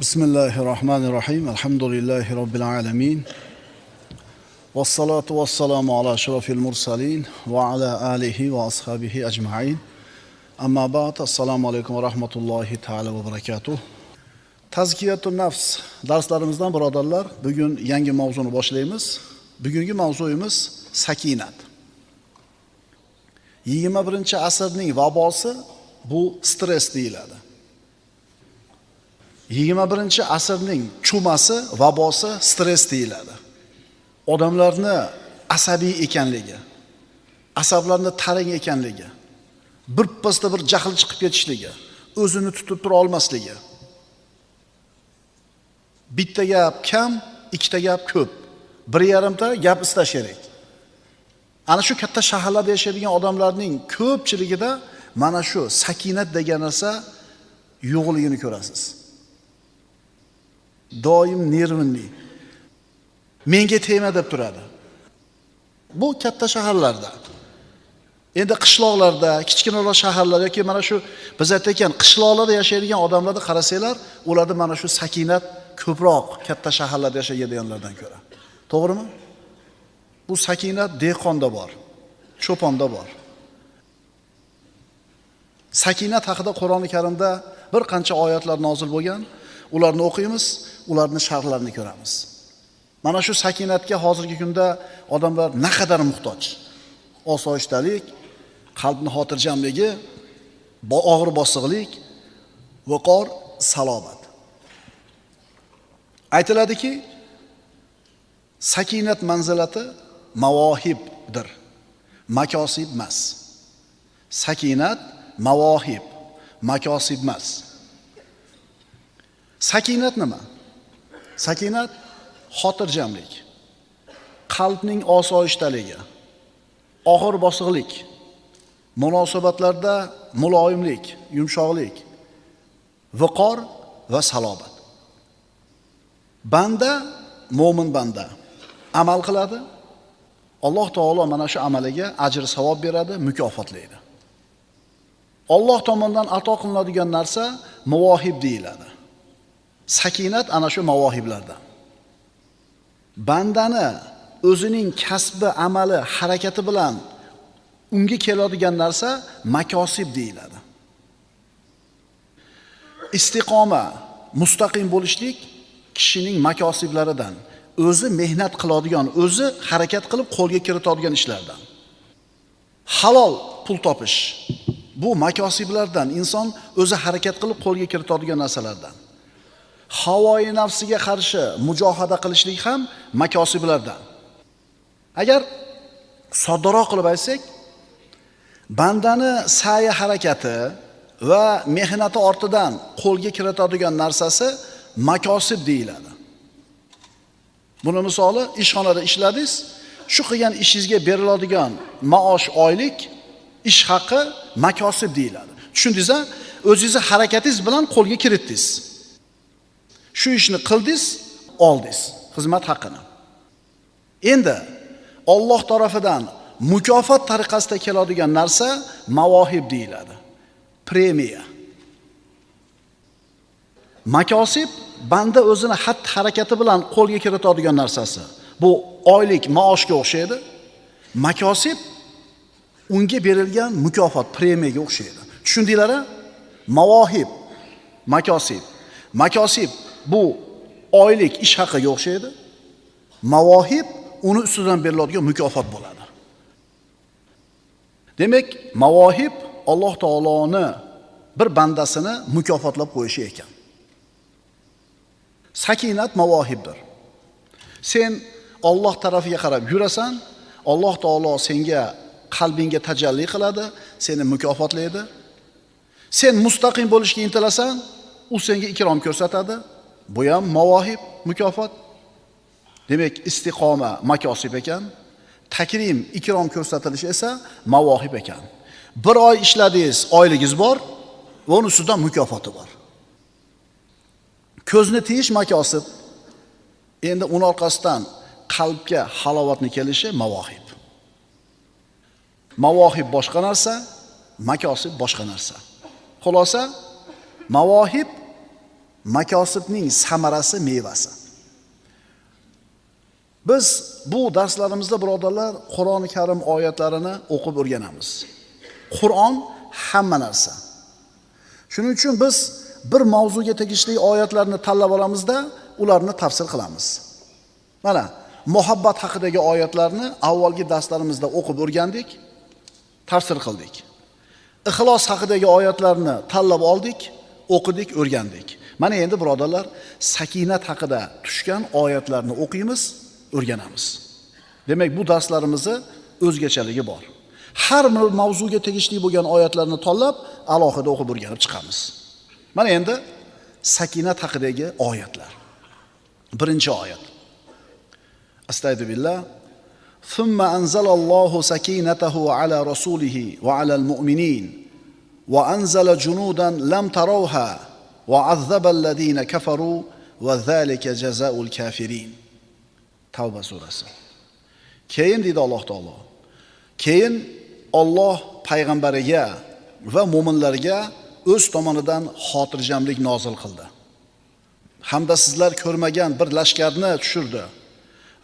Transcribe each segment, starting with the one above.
Bismillahirrahmanirrahim. Elhamdülillahi Rabbil alemin. Vessalatu vesselamu ala eşrafil mursalin ve ala alihi ve ashabihi ecmain. Amma ba'd. Assalomu alaykum va rahmatullohi taala va barakatuh. Tazkiyatun nafs darslarimizdan birodarlar, bugun yangi mavzuni boshlaymiz. Bugungi mavzuyimiz sakinat. 21-asrning vabosi bu stress deyiladi. 21-asrning chumasi, vabosi stress deyiladi. Odamlarni asabiy ekanligi, asablarni tarang ekanligi, bir pasda bir jahl chiqib ketishligi, o'zini tutib tura olmasligi. Bitta gap kam, ikkita gap ko'p. Bir yarimta gap istash kerak. Ana shu katta shaharlarda yashaydigan odamlarning ko'pchiligida mana shu sakinat degan narsa yo'qligini ko'rasiz. Doim nervli. Menga tegma deb turadi. Bu katta shaharlarda. Endi qishloqlarda, kichkinaroq shaharlar yoki mana shu biz aytayotgan qishloqlarda yashaydigan odamlarni qarasanglar, ularda mana shu sakinat ko'proq katta shaharlarda yashaydiganlardan ko'ra. To'g'rimi? Bu sakinat dehqonda bor, cho'ponda bor. Sakinat haqida Qur'oni Karimda bir qancha oyatlar nozil bo'lgan. Ularni o'qiymiz, ularni sharhlarini ko'ramiz. Mana shu sakinatga hozirgi kunda odamlar naqadar muhtoj. Osoyishtalik, qalbni xotirjamligi, og'ir bosiqlik, viqor, salomat. Aytiladiki, sakinat manzilati mavohibdir. Makosib emas. Sakinat mavohib, makosib emas. Sakinat nima? Sakinat xotirjamlik, qalbning osoyishtaligi, og'ir bosiqlik, munosabatlarda muloyimlik, yumshoqlik, viqor va salobat. Banda, mo'min banda amal qiladi. Alloh taolo mana shu amaliga ajr savob beradi, mukofotlaydi. Alloh tomonidan ato qilinadigan narsa mavohib deyiladi. Sakinat ana shu mavohiblardan. Bandani o'zining kasbi, amali, harakati bilan unga keladigan narsa makosib deyiladi. Istiqoma, mustaqim bo'lishlik kishining makosiblaridan, o'zi mehnat qiladigan, o'zi harakat qilib qo'lga kiritadigan ishlardan. Halol pul topish bu makosiblardan, inson o'zi harakat qilib qo'lga kiritadigan narsalardan. Havoyi nafsiga qarshi mujohada qilishlik ham makosiblardan. Agar soddaroq qilib aytsak, bandani sa'yi harakati va mehnati ortidan qo'lga kiritadigan narsasi makosib deyiladi. Buni misoli, ishxonada ishladingiz, shu qilgan ishingizga beriladigan maosh, oylik, ish haqi makosib deyiladi. Tushundingiz-a? O'zingizni harakatingiz bilan qo'lga kiritdingiz. Shu ishni qildingiz, oldingiz xizmat haqini. Endi Alloh tarafidan mukofot tariqasida keladigan narsa mavohib deyiladi. Premiya. Makosib banda o'zini xatti harakati bilan qo'lga kiritadigan narsasi. Bu oylik maoshga o'xshaydi. Makosib unga berilgan mukofot, premiyaga o'xshaydi. Tushundinglar-a? Mavohib, makosib. Makosib bu oylik ish haqiga o'xshaydi. Mavohib uni ustidan beriladigan mukofot bo'ladi. Demak, mavohib Alloh taoloni bir bandasini mukofotlab qo'yishi ekan. Sakinat mavohibdir. Sen Alloh tarafiga qarab yurasan, Alloh taolo senga qalbingga tajalli qiladi, seni mukofotlaydi. Sen mustaqim bo'lishga intilasan, u senga ikrom ko'rsatadi. Bu ham mavohib, mukofot. Demak, istiqoma makosib ekan, takrim, ikrom ko'rsatilishi esa mavohib ekan. Bir oy ishladingiz, oyligingiz bor va uni ustidan mukofoti bor. Ko'zni tiyish makosib. Endi uni orqasidan qalbga halovatni kelishi mavohib. Mavohib boshqa narsa, makosib boshqa narsa. Xulosa, mavohib Makosibning samarasi, mevasi. Biz bu darslarimizda birodarlar Qur'oni Karim oyatlarini o'qib o'rganamiz. Qur'on hamma narsa. Shuning uchun biz bir mavzuga tegishli oyatlarni tanlab olamizda, ularni tafsir qilamiz. Mana muhabbat haqidagi oyatlarni avvalgi darslarimizda o'qib o'rgandik, tafsir qildik. Ixlos haqidagi oyatlarni tanlab oldik, o'qidik, o'rgandik. Mana endi birodarlar sakinat haqida tushgan oyatlarni o'qiymiz, o'rganamiz. Demak, bu darslarimizni o'zgachaligi bor. Har bir mavzuga tegishli bo'lgan oyatlarni tanlab, alohida o'qib o'rganib chiqamiz. Mana endi sakinat haqidagi oyatlar. Birinchi oyat. Astagfirullah billah. Thumma anzalallohu sakinatahu ala rasulihi va alal mu'minin va anzala junudan lam tarawha va azzaba alladhina kafaru va zalika jazaa'ul kafirin. Tavba surasi. Keyin deydi Alloh taolo. Keyin Alloh payg'ambariga va mo'minlarga o'z tomonidan xotirjamlik nozil qildi. Hamda sizlar ko'rmagan bir lashkarni tushirdi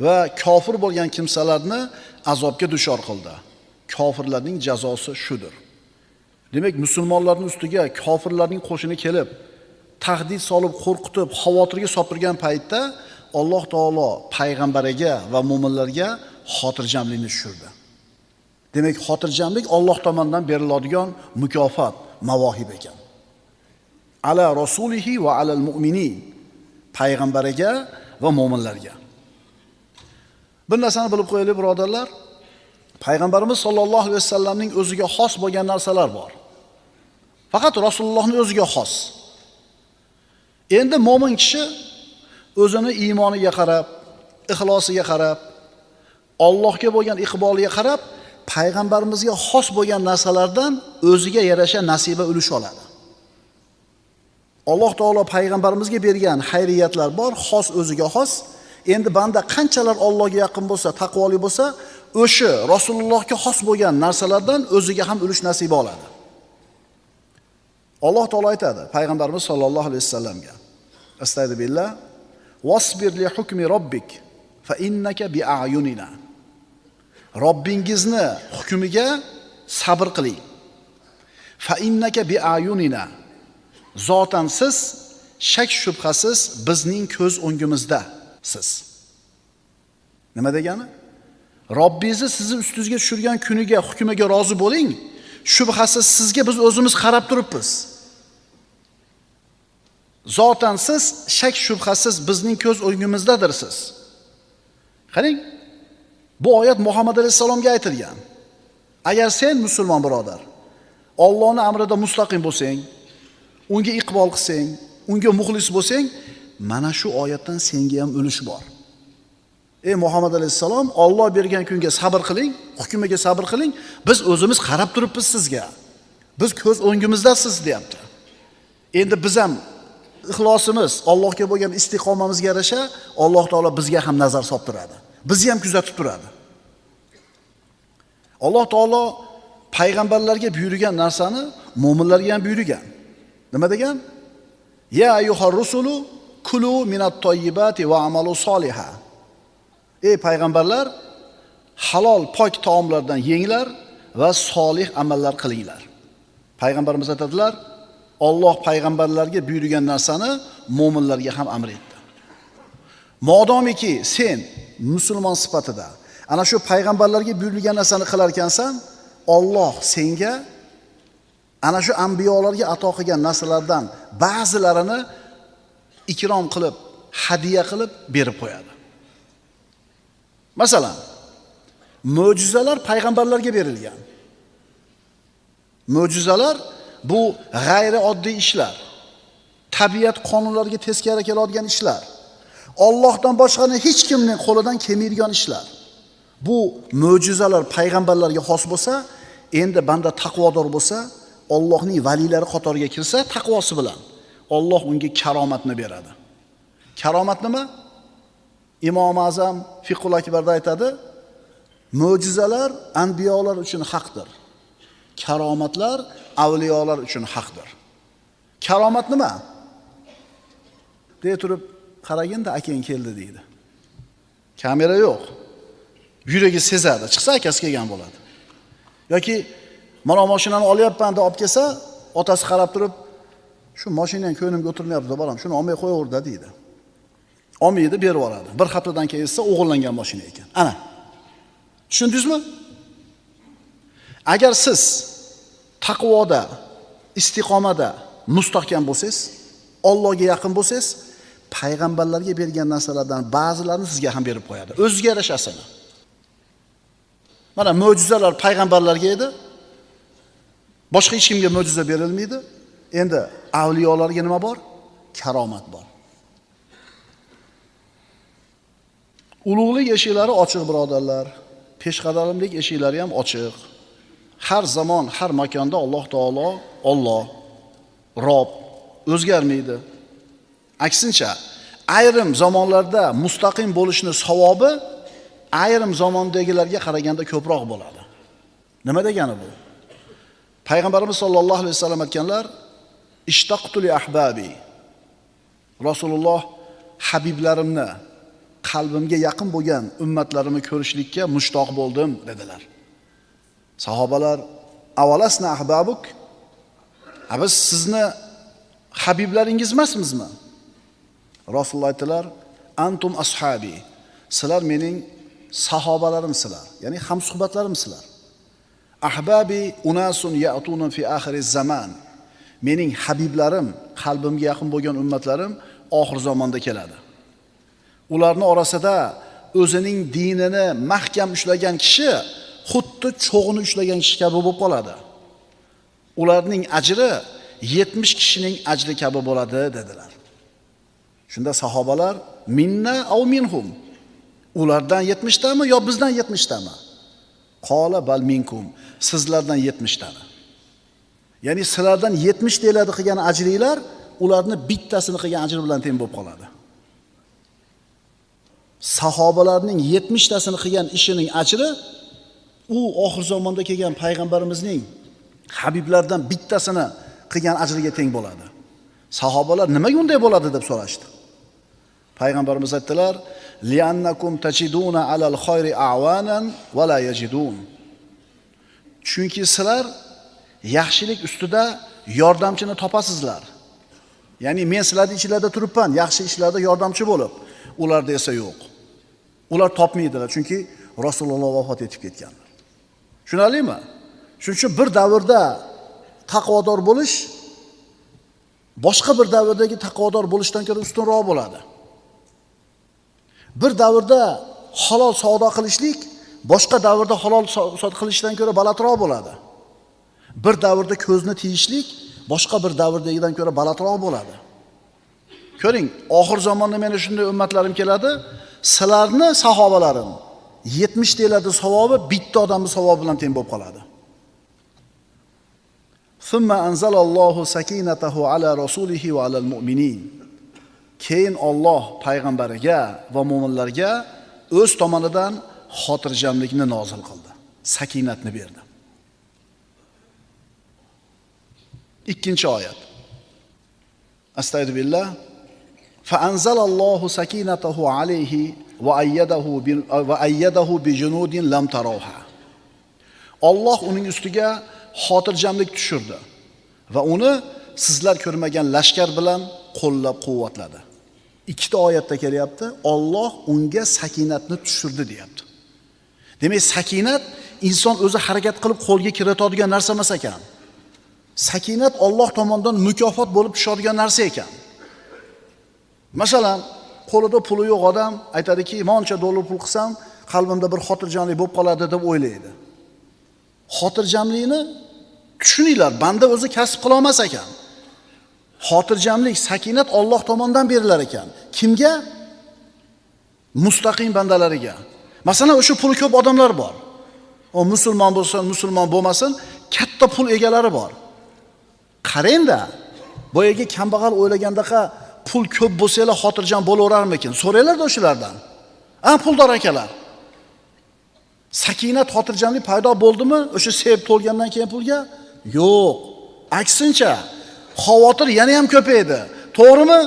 va kofir bo'lgan kimsalarni azobga duchor qildi. Kofirlarning jazosi shudir. Demak, musulmonlarning ustiga kofirlarning qo'shini kelib, tahdid solib, qo'rqitib, xavotirga solib paytda Alloh taolo payg'ambariga va mo'minlarga xotirjamlikni tushirdi. Demak, xotirjamlik Alloh tomonidan beriladigan mukofot, mavohib ekan. Ala rasulihi va alal mu'minin. Payg'ambariga va mo'minlarga. Bir narsani bilib qo'yaylik birodarlar. Payg'ambarimiz sollallohu alayhi vasallamning o'ziga xos bo'lgan narsalar bor. Faqat Rasulullohning o'ziga xos. Endi mo'min kishi o'zini iymoniga qarab, ixlosiga qarab, Allohga bo'lgan iqboliga qarab, payg'ambarimizga xos bo'lgan narsalardan o'ziga yarasha nasiba ulush oladi. Alloh taolo payg'ambarimizga bergan xayriyatlar bor, xos o'ziga xos. Endi banda qanchalar Allohga yaqin bo'lsa, taqvoli bo'lsa, o'sha Rasulullohga xos bo'lgan narsalardan o'ziga ham ulush nasiba oladi. Alloh taolo aytadi payg'ambarimiz sollallohu alayhi vasallamga: Astagfirullah, wasbir li hukmi robbik fa innaka bi a'yunina. Robbingizni hukmiga sabr qiling. Fa innaka bi a'yunina. Zotan siz shak shubhasiz bizning ko'z o'ngimizda siz. Nima degani? Robbingizni sizni ustingizga tushirgan kuniga, hukmiga rozi bo'ling. Shubhasiz sizga biz o'zimiz qarab turibmiz. Zotan siz shak shubhasiz bizning ko'z o'ngimizdadirsiz. Qarang, bu oyat Muhammad alayhissalomga aytilgan. Agar sen musulmon birodar, Allohning amrida mustaqim bo'lsang, unga iqbol qilsang, unga muxlis bo'lsang, mana shu oyatdan senga ham ulush bor. Ey Muhammad alayhissalom, Alloh bergan kunga sabr qiling, hukmiga sabr qiling, biz o'zimiz qarab turibmiz sizga. Biz ko'z o'ngimizdasiz deyapti. Endi biz ham ixlosimiz, Allohga bo'lgan istiqomamizga yarasha Alloh taolo bizga ham nazar solib turadi. Bizni ham kuzatib turadi. Alloh taolo payg'ambarlarga buyurgan narsani mo'minlarga ham buyurgan. Nima degan? Ya ayyuhar rusulu kulu minat toyyibati va amalu soliha. Ey payg'ambarlar, halol pok taomlardan yenglar va solih amallar qilinglar. Payg'ambarimiz aytadilar, Alloh payg'ambarlarga buyurgan narsani mo'minlarga ham amr etdi. Modomiki sen musulmon sifatida ana shu payg'ambarlarga buyurilgan narsani qilar ekansan, Alloh senga ana shu anbiyolarga ato qilgan narsalardan ba'zilarini ikrom qilib, hadiya qilib berib qo'yadi. Masalan, mo'jizalar payg'ambarlarga berilgan. Mo'jizalar bu g'ayrioddiy ishlar. Tabiat qonunlariga teskari keladigan ishlar. Allohdan boshqani hech kimning qo'lidan kelmaydigan ishlar. Bu mo'jizalar payg'ambarlarga xos bo'lsa, endi banda taqvodor bo'lsa, Allohning valiylari qatoriga kirsa, taqvosi bilan Alloh unga karomatni beradi. Karomat nima? Imom Azam Fiqhul Akbarda aytadi, mo'jizalar anbiyolar uchun haqdir. Karomatlar avliyolar uchun haqdir. Karomat nima? Deya turib, qaraginda akang keldi deydi. Kamera yo'q. Yuragi sezadi. Chiqsa akasi kelgan bo'ladi. Yoki mana mashinani olyapman deb olib kelsa, otasi qarab turib, shu mashinang ko'nglimga o'tirmayapti, bolam, shuni olmay qo'yaver-da deydi. Olmaydi, berib yuboradi. Bir haftadan keyin esa o'g'irlangan mashina ekan. Ana. Tushundingizmi? Agar siz taqvoda, istiqomada mustahkam bo'lsangiz, Allohga yaqin bo'lsangiz, payg'ambarlarga bergan narsalardan ba'zilarini sizga ham berib qo'yadi. O'ziga yarashasini. Mana mo'jizalar payg'ambarlarga edi. Boshqa hech kimga mo'jiza berilmaydi. Endi avliyolarga nima bor? Karomat bor. Ulug'lik eshiklari ochiq, birodarlar. Peshqadamlik eshiklari ham ochiq. Har zamon, har makonda Alloh taolo Alloh, Rob o'zgarmaydi. Aksincha, ayrim zamonlarda mustaqim bo'lishni savobi ayrim zamondagilarga qaraganda ko'proq bo'ladi. Nima degani bu? Payg'ambarimiz sollallohu alayhi vasallam aytganlar: "Ishtaqtu li ahbabi." Rasululloh habiblarimni, qalbimga yaqin bo'lgan ummatlarimni ko'rishlikka mushtoq bo'ldim dedilar. Sahobalar: "Avalasna ahbabuk?" A biz sizni habiblaringiz emasmizmi? Rasululloh aytdilar: "Antum ashabi." Sizlar mening sahobalarimsizlar, ya'ni hamsuhbatlarimsizlar. Ahbabi unasun ya'tuna fi oxiri zaman. Mening habiblarim, qalbimga yaqin bo'lgan ummatlarim oxir zamonda keladi. Ularning orasida o'zining dinini mahkam ushlagan kishi xuddi cho'g'ini ushlagan kishi kabi bo'lib qoladi. Ularning ajri 70 kishining ajri kabi bo'ladi dedilar. Shunda sahobalar minna aw minhum. Ulardan 70 tami yo bizdan 70 tami? Qola bal minkum. Sizlardan 70 tani. Ya'ni sizlardan 70 talarda qilgan ajringlar ularni bittasini qilgan ajri bilan teng bo'lib qoladi. Sahobalarning 70 tasini qilgan ishining ajri u oxir zamonda kelgan payg'ambarimizning habiblardan bittasini qilgan ajriga teng bo'ladi. Sahobalar nimaga unday bo'ladi deb so'rashdi. Payg'ambarimiz aytdilar: "Li'annakum tajiduna alal khayri a'wanan va la yajidun." Chunki sizlar yaxshilik ustida yordamchini topasizlar. Ya'ni men sizlarning ichingizda turibman, yaxshi ishlarda yordamchi bo'lib, ularda esa yo'q. Ular topmaydilar, chunki Rasululloh vafot etib ketganlar. Tushunarlimi? Shuning uchun bir davrda taqvodor bo'lish boshqa bir davrdagi taqvodor bo'lishdan ko'ra ustunroq bo'ladi. Bir davrda halol savdo qilishlik boshqa davrda halol savdo qilishdan ko'ra balandroq bo'ladi. Bir davrda ko'zni tiyishlik boshqa bir davrdagidan ko'ra balandroq bo'ladi. Ko'ring, oxir zamonda meni shunday ummatlarim keladi, sizlarni sahobalarim 70 talarda savobi bitta odamning savobi bilan teng bo'lib qoladi. Thumma anzalallohu sakinatahu ala rasulihi va alal mu'minin. Keyin Alloh payg'ambariga va mo'minlarga o'z tomonidan xotirjamlikni nozil qildi. Sakinatni berdi. Ikkinchi oyat. Astagfirullah billah. Fa anzalallohu sakinatahu alayhi va ayyadahu bi junudin lam tarawha. Alloh uning ustiga xotirjamlik tushirdi va uni sizlar ko'rmagan lashkar bilan qo'llab-quvvatladi. Ikkita oyatda kelyapti. Alloh unga sakinatni tushirdi deyapti. Demak, sakinat inson o'zi harakat qilib qo'lga kiritadigan narsa emas ekan. Sakinat Alloh tomonidan mukofot bo'lib tushadigan narsa ekan. Masalan, qo'lida puli yo'q odam aytadiki, "Moncha dollar pul qilsam, qalbimda bir xotirjamlik bo'lib qoladi" deb o'ylaydi. Xotirjamlikni tushuninglar, banda o'zi kasb qila olmas ekan. Xotirjamlik, sakinat Alloh tomonidan berilar ekan. Kimga? Mustaqim bandalariga. Masalan, o'sha puli ko'p odamlar bor. O musulmon bo'lsin, musulmon bo'lmasin, katta pul egalari bor. Qarang-da, boyagi kambag'al o'ylagandaqa pul ko'p bo'lsa-la xotirjam bo'laverarmikin? So'ranglar-da o'shalardan. A, puldor akalar. Sakinat, xotirjamlik paydo bo'ldimi o'sha seb to'lgandan keyin pulga? Yo'q. Aksincha, xavotir yana ham ko'paydi. To'g'rimi?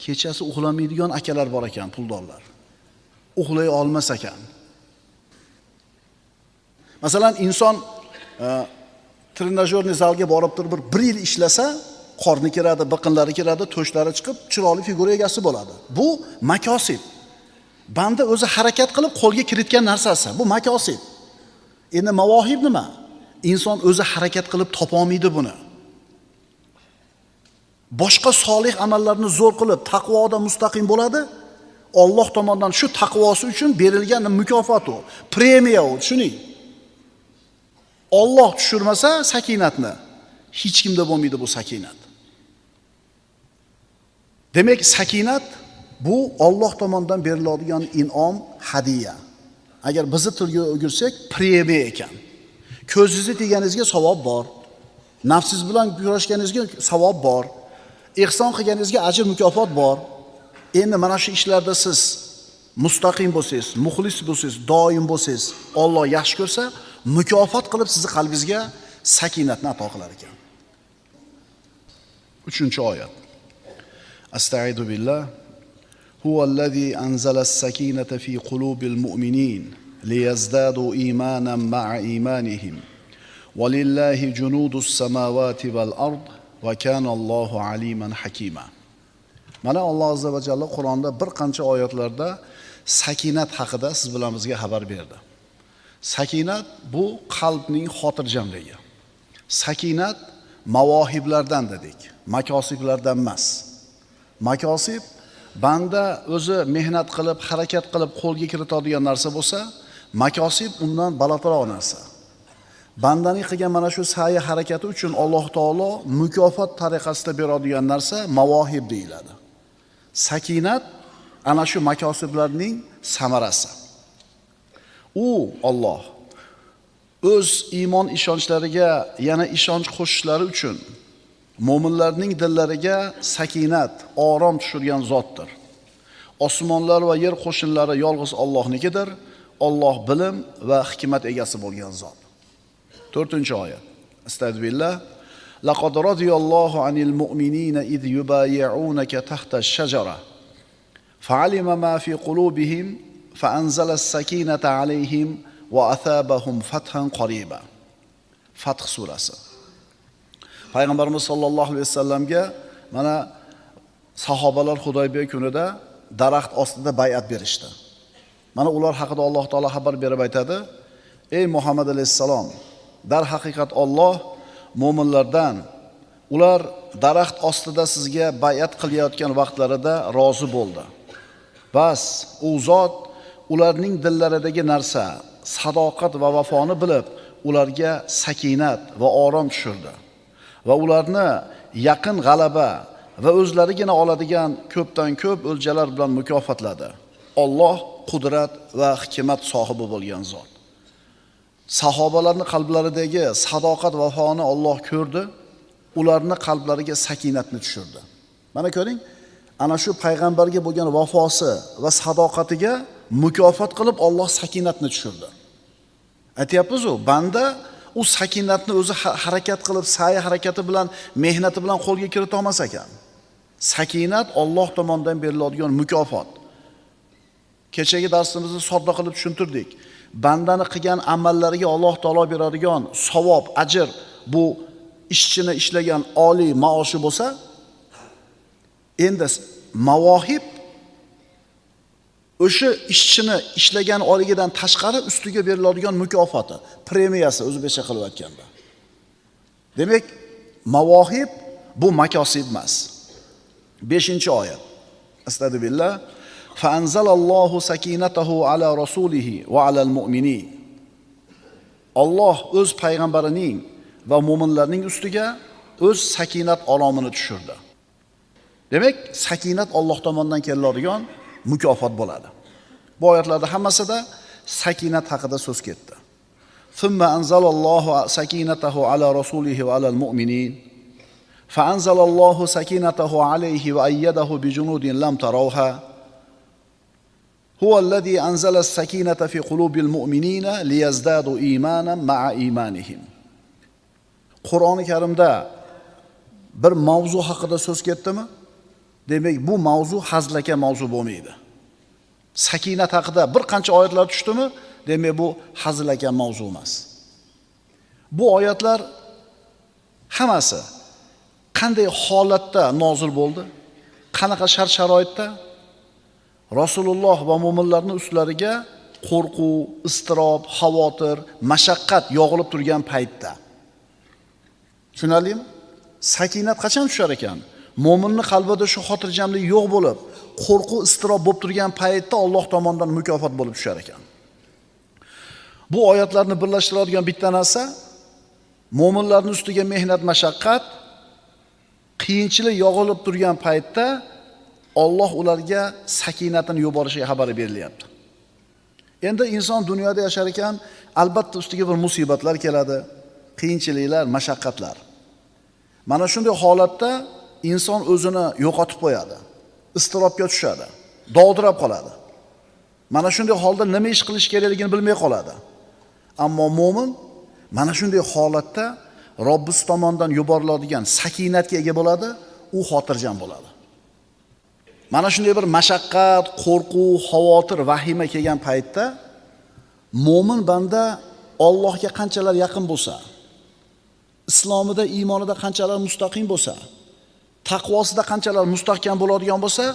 Kechasi uxlamaydigan akalar bor ekan, puldorlar. Uxlay olmas ekan. Masalan, inson trenajyorniy zalga borib turib bir yil ishlasa, qorni kiradi, biqinlari kiradi, to'shlari chiqib, chiroyli figura egasi bo'ladi. Bu makosib. Banda o'zi harakat qilib qo'lga kiritgan narsasi. Bu makosib. Endi mavohib nima? Inson o'zi harakat qilib topa olmaydi buni. Boshqa solih amallarni zo'r qilib, taqvoda mustaqim bo'ladi. Alloh tomonidan shu taqvosi uchun berilgan mukofot u, premiya u, tushuning. Alloh tushirmasa sakinatni, hech kimda bo'lmaydi bu sakinat. Demak, sakinat bu Alloh tomonidan beriladigan in'om, hadiya. Agar bizni tilga o'girsak, premiya ekan. Ko'zingizni teganingizga savob bor. Nafsingiz bilan kurashganingizga savob bor. Ihson qilganingizga ajr mukofot bor. Endi mana shu ishlarda siz mustaqim bo'lsangiz, muxlis bo'lsangiz, doim bo'lsangiz, Alloh yaxshi ko'rsa, mukofot qilib sizni qalbingizga sakinatni ato qilar ekan. 3-oyat. Astaidu billah. Huvallazi anzalas sakinata fi qulubil mu'minin liyazdadu imanan ma'a imanihim. Walillahi junudus samawati val ard va kana Allohu aliman hakima. Mana Alloh azza va jalla Qur'onda bir qancha oyatlarda sakinat haqida siz bilan bizga xabar berdi. Sakinat bu qalbning xotirjamligi. Sakinat mavohiblardan dedik, makosiblardan emas. Makosib banda o'zi mehnat qilib, harakat qilib qo'lga kiritadigan narsa bo'lsa, makosib undan balandroq narsa. Bandaning qilgan mana shu sa'yi harakati uchun Alloh taolo mukofot tariqasida beradigan narsa mavohib deyiladi. Sakinat ana shu makosiblarning samarasi. U Alloh o'z iymon ishonchlariga yana ishonch qo'shishlari uchun mo'minlarning dillariga sakinat, orom tushirgan zotdir. Osmonlar va yer qo'shinlari yolg'iz Allohnikidir. Alloh bilim va hikmat egasi bo'lgan zot. 4-oyat. Astagfirullah. Laqad radiyallohu anil mu'minina iz yubayi'unaka tahta ash-shajara. Fa'alima ma fi qulubihim fa'anzala as-sakinata alayhim va athabahum fathan qariba. Fath surasi. Payg'ambarimiz sollallohu alayhi vasallamga mana sahobalar Hudaybiya kunida daraxt ostida bay'at berishdi. Mana ular haqida Alloh taolo xabar berib aytadi: "Ey Muhammad alayhissalom, darhaqiqat Alloh mo'minlardan ular daraxt ostida sizga bay'at qilayotgan vaqtlarida rozi bo'ldi. Bas u zot ularning dillaridagi narsa, sadoqat va vafoni bilib, ularga sakinat va orom tushirdi va ularni yaqin g'alaba va o'zlarigina oladigan ko'pdan ko'p o'ljalar bilan mukofotladi. Alloh qudrat va hikmat sohibi bo'lgan zot." Sahobalarning qalblaridagi sadoqat va vafoni Alloh ko'rdi, ularning qalblariga sakinatni tushirdi. Mana ko'ring, ana shu payg'ambarga bo'lgan vafosi va sadoqatiga mukofot qilib Alloh sakinatni tushirdi. Aytyapmiz-u, banda u sakinatni o'zi harakat qilib, sa'yi harakati bilan, mehnati bilan qo'lga kirita olmas ekan. Sakinat Alloh tomonidan beriladigan mukofot. Kechagi darsimizda sodda qilib tushuntirdik. Bandani qilgan amallariga Alloh taolo beradigan savob, ajr bu ishchini ishlagan oliy maoshi bo'lsa, endi mavohib o'sha ishchini ishlagan oyligidan tashqari ustiga beriladigan mukofoti, premiyasi o'zbekcha qilib aytganda. Demak, mavohib bu makosib emas. 5-oyat. Astagfirullah. Fa anzalallahu sakinatahu ala rasulihi va alal mu'minin. Alloh o'z payg'ambarining va mo'minlarning ustiga o'z sakinat oromini tushirdi. Demak, sakinat Alloh tomonidan keladigan mukofot bo'ladi. Bu oyatlarda hammasida sakinat haqida so'z ketdi. Thumma anzalallahu sakinatahu ala rasulihi va alal mu'minin. Fa anzalallahu sakinatahu alayhi va ayyadahu bi junudin lam tarawha. Huwa allazi anzala as-sakinata fi qulubil mu'minina liyazdadu imanan ma'a imanihim. Qur'oni Karimda bir mavzu haqida so'z ketdimi? Demak, bu mavzu hazlaka mavzu bo'lmaydi. Sakinat haqida bir qancha oyatlar tushdimi? Demak, bu hazlaka mavzu emas. Bu oyatlar hammasi qanday holatda nozil bo'ldi? Qanaqa shart-sharoitda? Rasululloh va mo'minlarning ustlariga qo'rquv, iztirob, xavotir, mashaqqat yog'ilib turgan paytda. Tushunarlimi? Sakinat qachon tushar ekan? Mo'minning qalbida shu xotirjamlik yo'q bo'lib, qo'rquv, iztirob bo'lib turgan paytda Alloh tomonidan mukofot bo'lib tushar ekan. Bu oyatlarni birlashtiradigan bitta narsa, mo'minlarning ustiga mehnat, mashaqqat, qiyinchilik yog'ilib turgan paytda Alloh ularga sakinatini yuborishiga xabar berilyapti. Endi inson dunyoda yashar ekan, albatta ustiga bir musibatlar keladi, qiyinchiliklar, mashaqqatlar. Mana shunday holatda inson o'zini yo'qotib qo'yadi, iztirobga tushadi, dovdirab qoladi. Mana shunday holda nima ish qilish kerakligini bilmay qoladi. Ammo mo'min mana shunday holatda Robbisi tomonidan yuboriladigan sakinatga ega bo'ladi, u xotirjam bo'ladi. Mana shunday bir mashaqqat, qo'rquv, xavotir, vahima kelgan paytda mo'min banda Allohga qanchalar yaqin bo'lsa, islomida, iymonida qanchalar mustaqim bo'lsa, taqvosida qanchalar mustahkam bo'ladigan bo'lsa,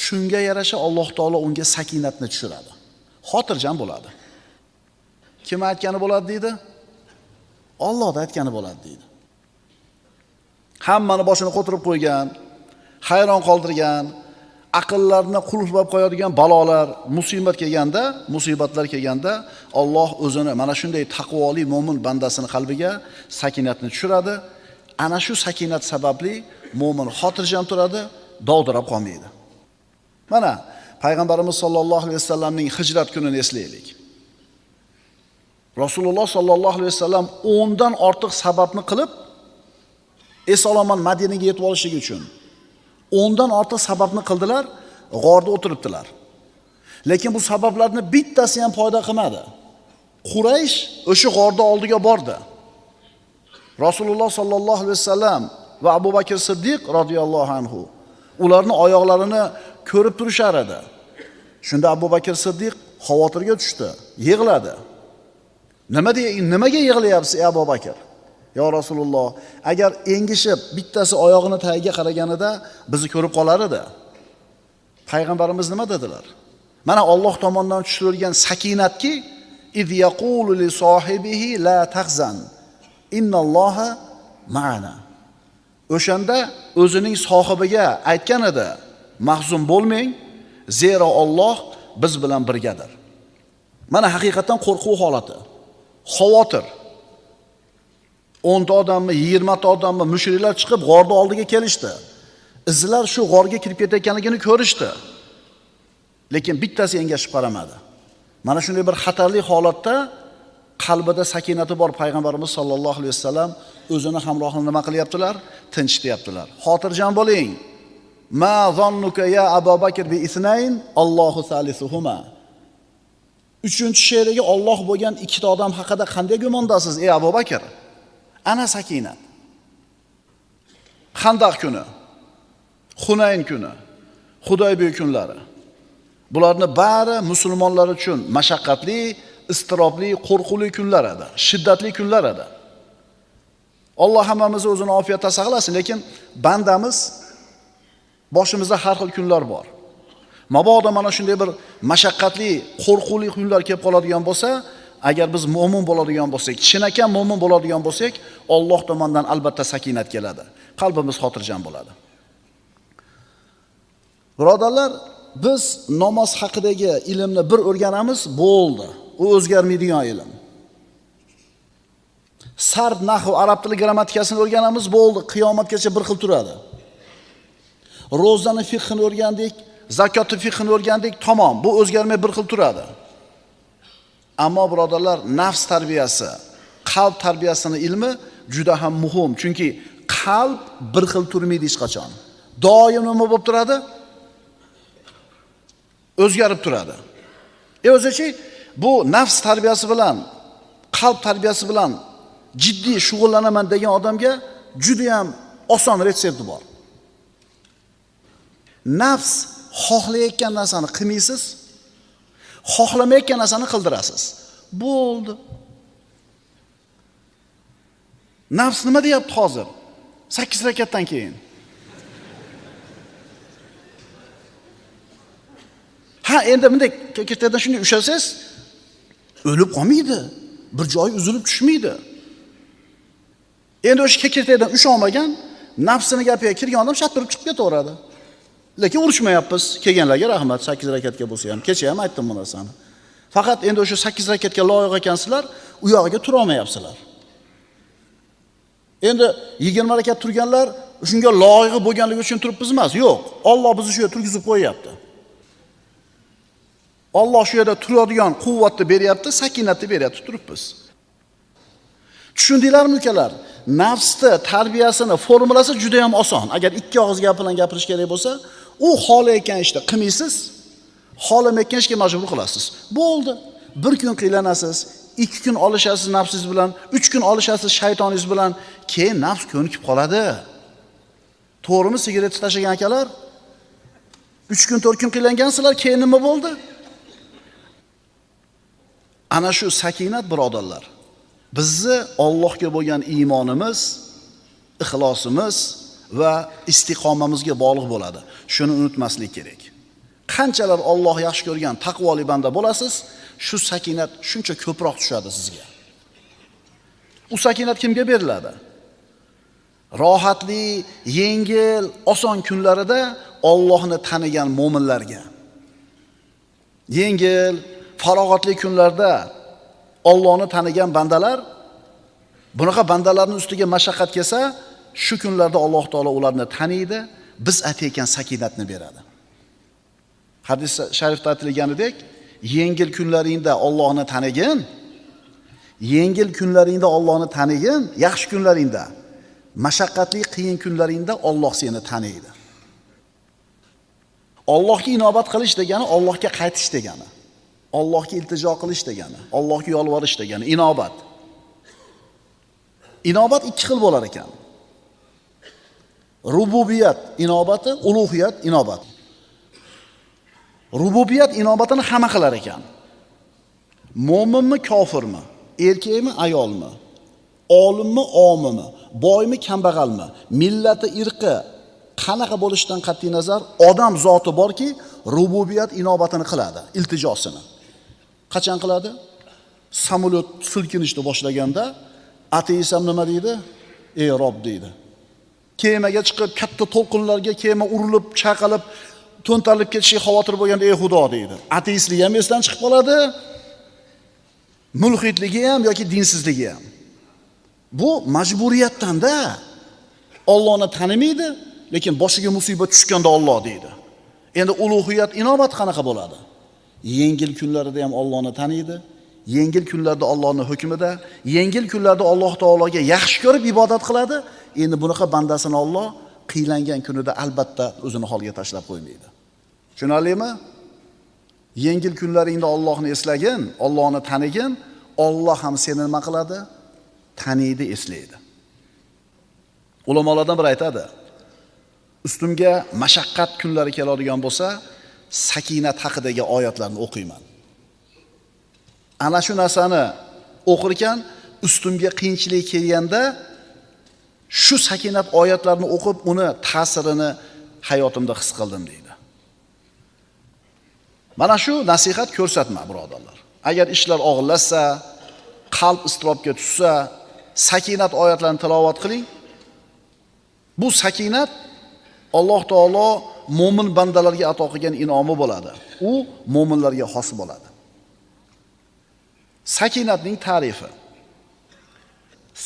shunga yarasha Alloh taolo unga sakinatni tushiradi. Xotirjam bo'ladi. Kim aytgani bo'ladi deydi? Alloh aytgani bo'ladi deydi. Hammani boshini qo'tirib qo'ygan, hayron qoldirgan, aqllarni qulflab qo'yadigan balolar, musibat kelganda, musibatlar kelganda Alloh o'zini mana shunday taqvoli mo'min bandasini qalbiga sakinatni tushiradi. Ana shu sakinat sababli mo'min xotirjam turadi, dovdirab qolmaydi. Mana Payg'ambarimiz sollallohu alayhi vasallamning hijrat kunini eslaylik. Rasululloh sollallohu alayhi vasallam 10 dan ortiq sababni qilib eson-omon Madinaga yetib olishligi uchun 10 dan ortiq sababni qildilar, g'orda o'tiribdilar. Lekin bu sabablarni bittasi ham foyda qilmadi. Quraysh o'sha g'orda oldiga bordi. Rasululloh sollallohu alayhi vasallam va Abu Bakr Siddiq radhiyallohu anhu ularning oyoqlarini ko'rib turishar edi. Shunda Abu Bakr Siddiq xavotirga tushdi, yig'ladi. Nimaga yig'layapsiz ey Abu Bakr? Ya Rasululloh, agar engishib bittasi oyog'ini tagiga qaraganida bizni ko'rib qolar edi. Payg'ambarimiz nima dedilar? Mana Alloh tomonidan tushirilgan sakinatki, iz yaqulu li sohibihi la tahzan innalloha ma'ana. O'shanda o'zining sohibiga aytgan edi, mahzun bo'lmang, zero Alloh biz bilan birgadir. Mana haqiqatan qo'rquv holati, xavotir. 10 ta odammi, 20 ta odammi mushriklar chiqib g'orning oldiga kelishdi. Izlar shu g'orga kirib ketayotganligini ko'rishdi. Lekin bittasi engashib qaramadi. Mana shunday bir xatarli holatda qalbida sakinati bor payg'ambarimiz sollallohu alayhi vasallam o'zini hamrohini nima qilyaptilar? Tinchityaptilar. Xotirjam bo'ling. Ma zannuka ya Abu Bakr bi isnayn Allohu salisuhuma. Uchinchi sherigi Alloh bo'lgan ikkita odam haqida qanday gumondasiz ey Abu Bakr? Ana sakinat. Xandaq kuni, Hunayn kuni, Hudaybiya kunlari. Bularni bari musulmonlar uchun mashaqqatli, iztirobli, qo'rquvli kunlar edi, shiddatli kunlar edi. Alloh hammamizni o'zini ofiyatda saqlasin, lekin bandamiz boshimizda har xil kunlar bor. Mabodo mana shunday bir mashaqqatli, qo'rquvli kunlar kelib qoladigan bo'lsa, agar biz mo'min bo'ladigan bo'lsak, chinakam mo'min bo'ladigan bo'lsak, Alloh tomonidan albatta sakinat keladi. Qalbimiz xotirjam bo'ladi. Birodarlar, biz namoz haqidagi ilmni bir o'rganamiz, bo'ldi. U o'zgarmaydigan ilm. Sarf, nahv, arab tili grammatikasini o'rganamiz, bo'ldi. Qiyomatgacha bir xil turadi. Ro'zani fiqhini o'rgandik, zakotni fiqhini o'rgandik, tamom. Bu o'zgarmay bir xil turadi. Ammo birodarlar, nafs tarbiyasi, qalb tarbiyasini ilmi juda ham muhim. Chunki qalb bir xil turmaydi hech qachon. Doim nima bo'lib turadi? O'zgarib turadi. O'zichi bu nafs tarbiyasi bilan, qalb tarbiyasi bilan jiddiy shug'ullanaman degan odamga juda ham oson retsepti bor. Nafs xohlayotgan narsani qilmaysiz, xohlamayotgan narsani qildirasiz. Bo'ldi. Nafs nima deyapti hozir? 8 rakatdan keyin. Ha, endi bunday kekirtakdan shunday ushlasangiz, o'lib qolmaydi. Bir joyi uzilib tushmaydi. Endi o'sha kekirtakdan usha olmagan, nafsini gapiga kirgan odam shat turib chiqib ketaveradi. Lekin urushmayapmiz. Kelganlarga rahmat, 8 rakatga bo'lsa ham. Kecha ham aytdim bu narsani. Faqat endi o'sha 8 rakatga loyiq ekansizlar, u yog'iga tura olmayapsizlar. Endi 20 rakat turganlar shunga loyiq bo'lganligi uchun turibmiz emas. Yo'q, Alloh bizni shu yerga turgizib qo'yapti. Alloh shu yerda turadigan quvvatni beryapti, sakinatni beryapti, turibmiz. Tushundinglarmi ukalar? Nafsni tarbiyasini formulasi juda ham oson. Agar ikki og'iz gap bilan gapirish kerak bo'lsa, u xohlayotgan ishni qilmaysiz, xohlamayotgan ishga majbur qilasiz. Bo'ldi. Bir kun qiylanasiz, 2 kun olishasiz nafsingiz bilan, 3 kun olishasiz shaytoningiz bilan, keyin nafs ko'nikib qoladi. To'g'rimi, sigaret tashlagan akalar? 3 kun, 4 kun qiylangansizlar, keyin nima bo'ldi? Ana shu sakinat birodarlar. Bizni Allohga bo'lgan iymonimiz, ixlosimiz va istiqomamizga bog'liq bo'ladi. Shuni unutmaslik kerak. Qanchalar Alloh yaxshi ko'rgan taqvoli banda bo'lasiz, shu sakinat shuncha ko'proq tushadi sizga. U sakinat kimga beriladi? Rohatli, yengil, oson kunlarida Allohni tanigan mo'minlarga. Yengil, farog'atli kunlarda Allohni tanigan bandalar, bunaqa bandalarning ustiga mashaqqat kelsa, shu kunlarda Alloh taolo ularni taniydi, biz aytayotgan sakinatni beradi. Hadis sharifda aytilganidek, yengil kunlaringda Allohni tanigin, yengil kunlaringda Allohni tanigin, yaxshi kunlaringda, mashaqqatli qiyin kunlaringda Alloh seni taniydi. Allohga inobat qilish degani Allohga qaytish degani. Allohga iltijo qilish degani, Allohga yolvorish degani, inobat. Inobat ikki xil bo'lar ekan. Rububiyat inobati, ulug'iyat inobati. Rububiyat inobatini hamma qilar ekan. Mo'minmi, kofirmi, erkakmi, ayolmi, olimmi, omimi, boymi, kambag'almi, millati, irqi qanaqa bo'lishidan qat'iy nazar odam zoti borki, rububiyat inobatini qiladi, iltijosini. Qachon qiladi? Samolyot silkinishni boshlaganda ateist ham nima deydi? Ey Rob deydi. Kemaga chiqib katta to'lqinlarga kema urilib, chaqalib, to'ntarilib ketishiga xavotir bo'lganda ey Xudo deydi. Ateistligi ham esdan chiqib qoladi, mulhidligi ham yoki dinsizligi ham. Bu majburiyatdan-da. Allohni tanimaydi, lekin boshiga musibat tushganda Alloh deydi. Endi ulug'iyat inobat qanaqa bo'ladi? Yengil kunlarida ham Allohni taniydi, yengil kunlarda Allohning hukmida, yengil kunlarda Alloh taologa yaxshi ko'rib ibodat qiladi. Endi bunaqa bandasini Alloh qiylangan kunida albatta o'zini holga tashlab qo'ymaydi. Tushunarlimi? Yengil kunlaringda Allohni eslagin, Allohni tanigin, Alloh ham seni nima qiladi? Taniydi, eslaydi. Ulamolardan biri aytadi: ustimga mashaqqat kunlari keladigan bo'lsa, sakinat haqidagi oyatlarni o'qiyman. Ana shu narsani o'qirkan, ustimga qiyinchilik kelganda shu sakinat oyatlarini o'qib, uni ta'sirini hayotimda his qildim deydi. Mana shu nasihat ko'rsatma, birodarlar. Agar ishlar og'irlashsa, qalb iztirobga tushsa, sakinat oyatlarini tilovat qiling. Bu sakinat Alloh taolo mo'min bandalarga ato qilgan in'omi bo'ladi. U mo'minlarga xos bo'ladi. Sakinatning ta'rifi.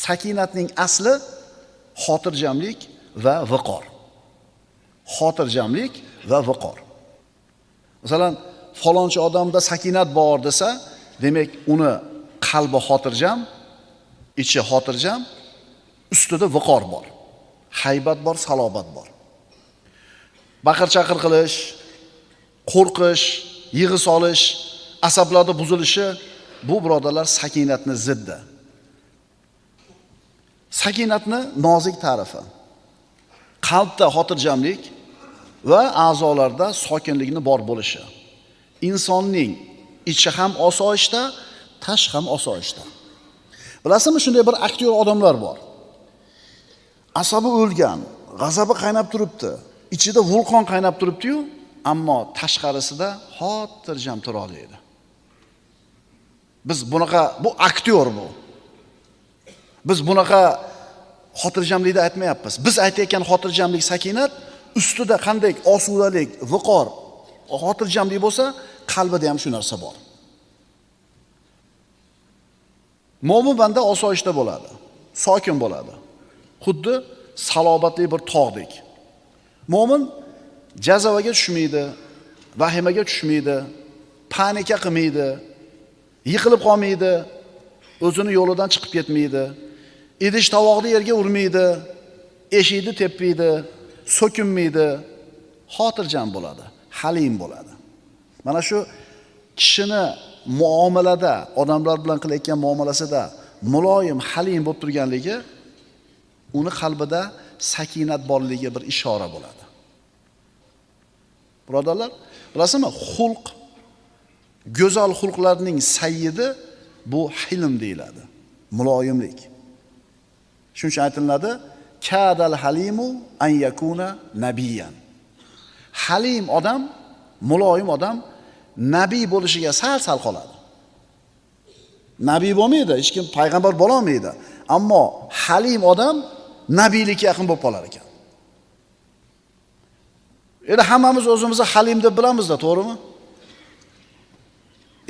Sakinatning asli xotirjamlik va viqor. Xotirjamlik va viqor. Masalan, falonchi odamda sakinat bor desa, demak uni qalbi xotirjam, ichi xotirjam, ustida viqor bor. Haybat bor, salobat bor. Baqir-chaqir qilish, qo'rqish, yig'i solish, asablarda buzilishi bu birodarlar sakinatni ziddi. Sakinatni nozik ta'rifi. Qalbda xotirjamlik Va a'zolarda sokinlikni bor bo'lishi. Insonning ichi ham osoyishta, tash ham osoyishta. Bilasizmi, shunday bir aktyor odamlar bor. Asabi o'lgan, g'azabi qaynab turibdi, ichida vulqon qaynab turibdi-yu, ammo tashqarisida xotirjam tura oladi. Biz bunaqa, bu aktyor bu. Biz bunaqa xotirjamlikni aytmayapmiz. Biz aytayotgan xotirjamlik sakinat ustida qanday osudalik, viqor, xotirjamlik bo'lsa, qalbida ham shu narsa bor. Mo'min banda osoyishta bo'ladi, sokin bo'ladi. Xuddi salobatli bir tog'dek. Mo'min jazavaga tushmaydi, vahimaga tushmaydi, panika qilmaydi, yiqilib qolmaydi, o'zini yo'lidan chiqib ketmaydi, idish tovoqni yerga urmaydi, eshikni tepmaydi, so'kinmaydi, xotirjam bo'ladi, halim bo'ladi. Mana shu kishini muomalada, odamlar bilan qilayotgan muomalasida muloyim, halim bo'lib turganligi uni qalbida sakinat borligiga bir ishora bo'ladi. Birodarlar, bilasizmi, xulq, go'zal xulqlarning sayyidi bu hilm deyiladi, muloyimlik. Shuning uchun aytiladi, kadal halimu an yakuna nabiyyan. Halim odam, muloyim odam nabiy bo'lishiga sal-sal qoladi. Nabiy bo'lmaydi, hech kim payg'ambar bo'la olmaydi. Ammo halim odam nabiylikka yaqin bo'lib qolar ekan. Endi hammamiz o'zimizni halim deb bilamizda, to'g'rimi?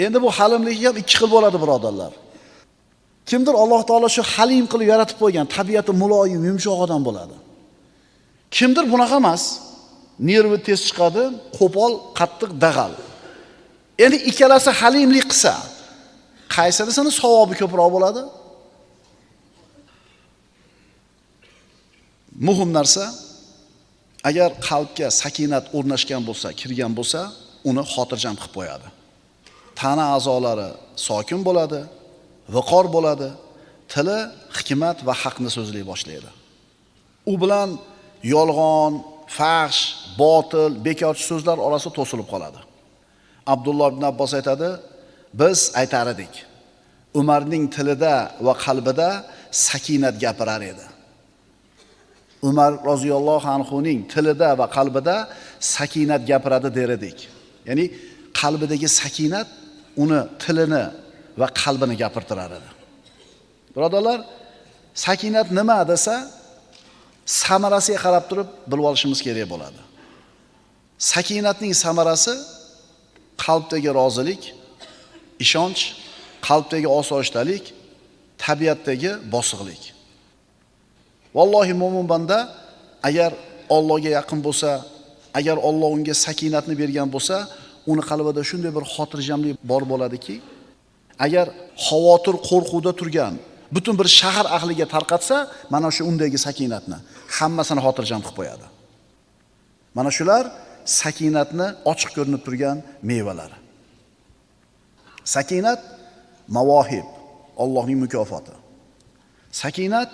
Endi bu halimlik ham ikki xil bo'ladi, birodarlar. Kimdir Alloh taolo shu halim qilib yaratib qo'ygan, tabiati muloyim, yumshoq odam bo'ladi. Kimdir bunaqa emas. Nervi tez chiqadi, qo'pol, qattiq, dag'al. Endi ikkalasi halimlik qilsa, qaysinisini savobi ko'proq bo'ladi? Muhim narsa, agar qalbga sakinat o'rnashgan bo'lsa, kirgan bo'lsa, uni xotirjam qilib qo'yadi. Tana a'zolari sokin bo'ladi, viqor bo'ladi, tili hikmat va haqni so'zlay boshlaydi. U bilan yolg'on, fahsh, botil, bekorchi so'zlar orasi to'silib qoladi. Abdulloh ibn Abbos aytadi, biz aytar edik, Umarning tilida va qalbida sakinat gapirar edi. Umar roziyallohu anhuning tilida va qalbida sakinat gapiradi der edik. Ya'ni qalbidagi sakinat uni tilini va qalbini gapirtirar edi. Birodarlar, sakinat nima desa, samarasiga qarab turib bilib olishimiz kerak bo'ladi. Sakinatning samarasi qalbdagi rozilik, ishonch, qalbdagi osoyishtalik, tabiatdagi bosiqlik. Vallohi mo'min banda agar Allohga yaqin bo'lsa, agar Alloh unga sakinatni bergan bo'lsa, uni qalbida shunday bir xotirjamlik bor bo'ladiki, agar xavotir, qo'rquvda turgan butun bir shahar ahliga tarqatsa, mana shu undagi sakinatni hammasini xotirjam qilib qo'yadi. Mana shular sakinatni ochiq ko'rinib turgan mevalari. Sakinat mavohib, Allohning mukofoti. Sakinat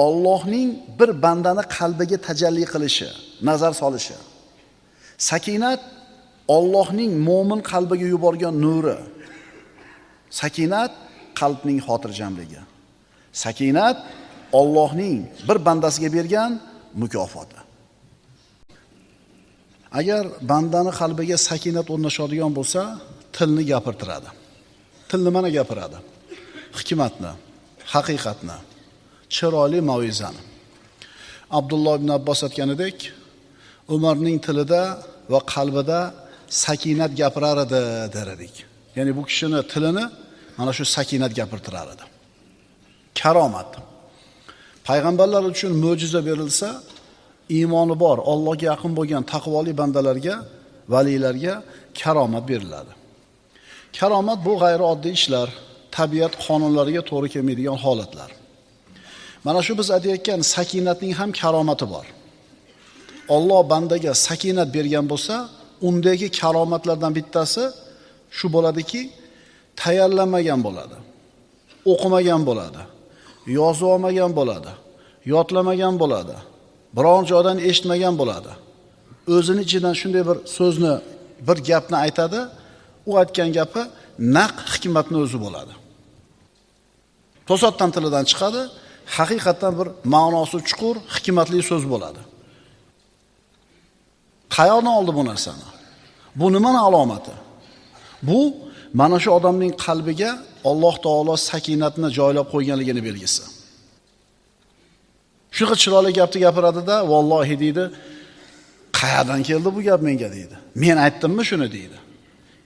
Allohning bir bandani qalbiga tajalli qilishi, nazar solishi. Sakinat Allohning mo'min qalbiga yuborgan nuri. Sakinat qalbning xotirjamligi. Sakinat Allohning bir bandasiga bergan mukofoti. Agar bandani qalbiga sakinat o'rnashadigan bo'lsa, tilni gapirtiradi. Til nimani gapiradi? Hikmatni, haqiqatni, chiroyli mavizani. Abdulloh ibn Abbos aytganidek, Umarning tilida va qalbida sakinat gapirar edi der edik. Ya'ni bu kishini tilini mana shu sakinat gapirtirar edi. Karomat. Payg'ambarlar uchun mo'jiza berilsa, iymoni bor, Allohga yaqin bo'lgan taqvoli bandalarga, valiylarga karomat beriladi. Karomat bu g'ayrioddiy ishlar, tabiat qonunlariga to'g'ri kelmaydigan holatlar. Mana shu biz aytayotgan sakinatning ham karomati bor. Alloh bandaga sakinat bergan bo'lsa, undagi karomatlardan bittasi shu bo'ladiki, tayyorlanmagan bo'ladi, o'qimagan bo'ladi, yozib olmagan bo'ladi, yodlamagan bo'ladi, biron joydan eshitmagan bo'ladi. o'zini ichidan shunday bir so'zni, bir gapni aytadi, u aytgan gapi naq hikmatni o'zi bo'ladi. To'satdan tilidan chiqadi, haqiqatdan bir ma'nosi chuqur, hikmatli so'z bo'ladi. Qayerdan oldi bu narsani? Bu nimani alomati? Bu mana shu odamning qalbiga Alloh taolo sakinatni joylab qo'yganligini belgisi. Shunaqa chiroyli gapni gapiradida, vallohi deydi, qayerdan keldi bu gap menga deydi. Men aytdimmi shuni deydi.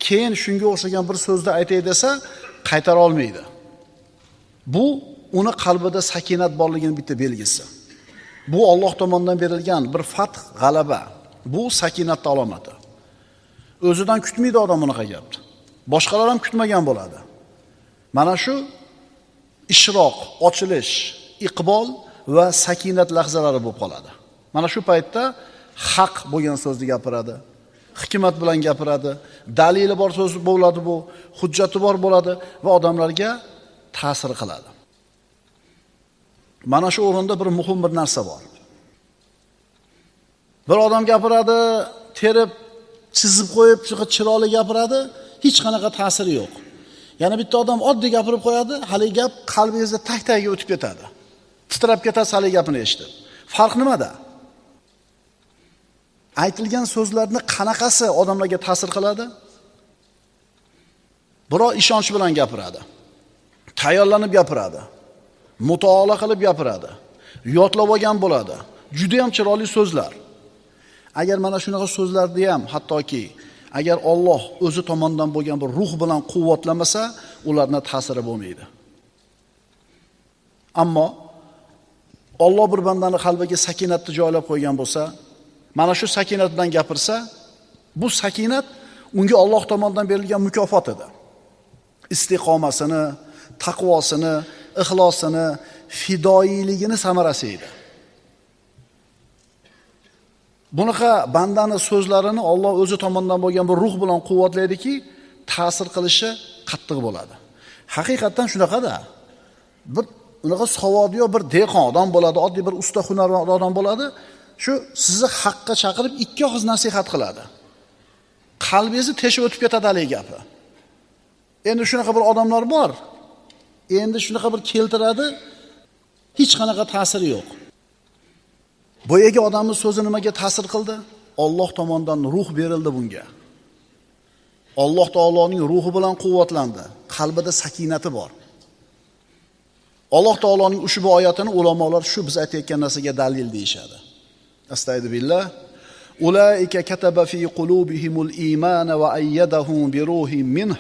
Keyin shunga o'xshagan bir so'zni aytay desa, qaytara olmaydi. Bu uni qalbida sakinat borligining bitta belgisi. Bu Alloh tomonidan berilgan bir fath, g'alaba. Bu sakinat alomati. O'zidan kutmaydi odam bunaqa gapni. Boshqalar ham kutmagan bo'ladi. Mana shu ishroq, ochilish, iqbol va sakinat lahzalari bo'lib qoladi. Mana shu paytda haq bo'lgan so'zni gapiradi, hikmat bilan gapiradi, dalili bor so'z bo'ladi bu, hujjati bor bo'ladi va odamlarga ta'sir qiladi. Mana shu o'rinda bir muhim bir narsa bor. Bir odam gapiradi, terib, chizib qo'yib, chiroyli gapiradi, hech qanaqa ta'siri yo'q. Yana bitta odam oddiy gapirib qo'yadi, hali gap qalbingizda tag-tagiga o'tib ketadi. Titrab ketasiz hali gapini eshitib. Farq nimada? Aytilgan so'zlarni qanaqasi odamlarga ta'sir qiladi? Birov ishonch bilan gapiradi. Tayyorlanib gapiradi. Mutolaa qilib gapiradi. Yodlab olgan bo'ladi. Juda ham chiroyli so'zlar. Agar mana shunaqa so'zlarni ham hattoki agar Alloh o'zi tomonidan bo'lgan bir ruh bilan quvvatlamasa, ularning ta'siri bo'lmaydi. Ammo Alloh bir bandani qalbiga sakinatni joylab qo'ygan bo'lsa, mana shu sakinat bilan gapirsa, bu sakinat unga Alloh tomonidan berilgan mukofot edi. Istiqomasini, taqvosini, ixlosini, fidoyiligini samarasi edi. Bunaqa bandani so'zlarini Alloh o'zi tomonidan bo'lgan bir ruh bilan quvvatlaydiki, ta'sir qilishi qattiq bo'ladi. Haqiqatan shunaqada. Bir unaqa savodi yo'q bir dehqon odam bo'ladi, oddiy bir usta hunarmand odam bo'ladi. Shu sizni haqqa chaqirib ikki og'iz nasihat qiladi. Qalbingizni teshib o'tib ketadi haligi gapi. Endi shunaqa bir odamlar bor. Endi shunaqa bir keltiradi, hech qanaqa ta'siri yo'q. Boyagi odamning so'zi nimaga ta'sir qildi? Alloh tomonidan ruh berildi bunga. Alloh taoloning ruhi bilan quvvatlandi. Qalbida sakinati bor. Alloh taoloning ushbu oyatini ulamolar shu biz aytayotgan narsaga dalil deyishadi. Astagfiru billah. Ulaika kataba fi qulubihimul iymana va ayyadahum bi ruhin minh.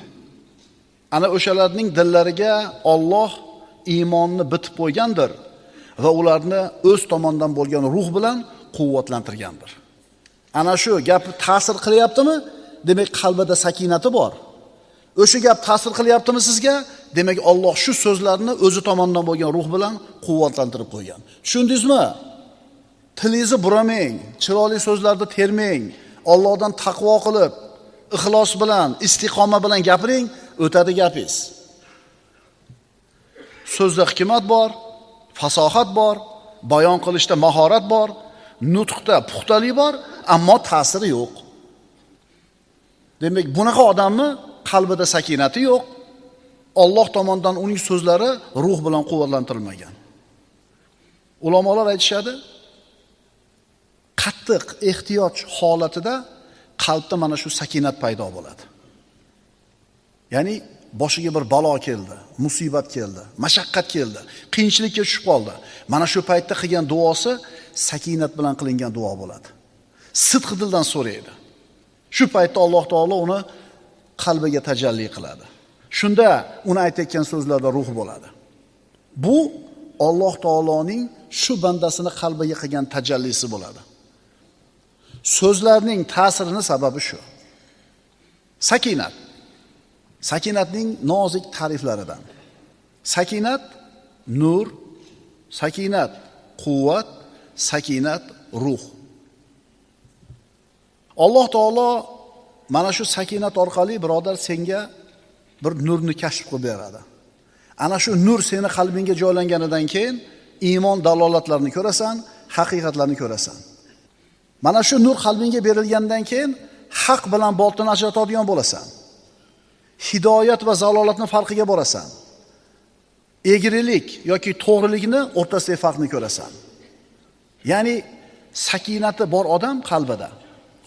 Ana o'shalarning dillariga Alloh iymonni bitib qo'ygandir va ularni o'z tomonidan bo'lgan ruh bilan quvvatlantirgandir. Ana shu gap ta'sir qilyaptimi? Demak, qalbida sakinati bor. O'sha gap ta'sir qilyaptimi sizga? Demak, Alloh shu so'zlarni o'zi tomonidan bo'lgan ruh bilan quvvatlantirib qo'ygan. Tushundingizmi? Tilingizni buramang, chiroyli so'zlarni termang, Allohdan taqvo qilib, ixlos bilan, istiqoma bilan gapiring, o'tadi gapingiz. So'zda hikmat bor, fasohat bor, bayon qilishda mahorat bor, nutqda puxtalik bor, ammo ta'siri yo'q. Demak, bunaqa odamni qalbida sakinati yo'q. Alloh tomonidan uning so'zlari ruh bilan quvvatlantirilmagan. Ulamolar aytishadi, qattiq ehtiyoj holatida qalbda mana shu sakinat paydo bo'ladi. Ya'ni boshiga bir balo keldi, musibat keldi, mashaqqat keldi, qiyinchilikka tushib qoldi. Mana shu paytda qilgan duosi sakinat bilan qilingan duo bo'ladi. Sidq dildan so'raydi. Shu paytda Alloh taolo uni qalbiga tajalli qiladi. Shunda uni aytayotgan so'zlarda ruh bo'ladi. Bu Alloh taoloning shu bandasini qalbiga qilgan tajallisi bo'ladi. So'zlarning ta'sirini sababi shu. Sakinat. Sakinatning nozik ta'riflaridan. Sakinat nur, sakinat quvvat, sakinat ruh. Alloh taolo mana shu sakinat orqali birodar senga bir nurni kashf qilib beradi. Ana shu nur seni qalbingga joylanganidan keyin iymon dalolatlarini ko'rasan, haqiqatlarni ko'rasan. Mana shu nur qalbingga berilgandan keyin haq bilan botilni ajratadigan bo'lasan. Hidoyat va zalolatni farqiga borasan. Egrilik yoki to'g'rilikni o'rtasidagi farqni ko'rasan. Ya'ni sakinati bor odam qalbida,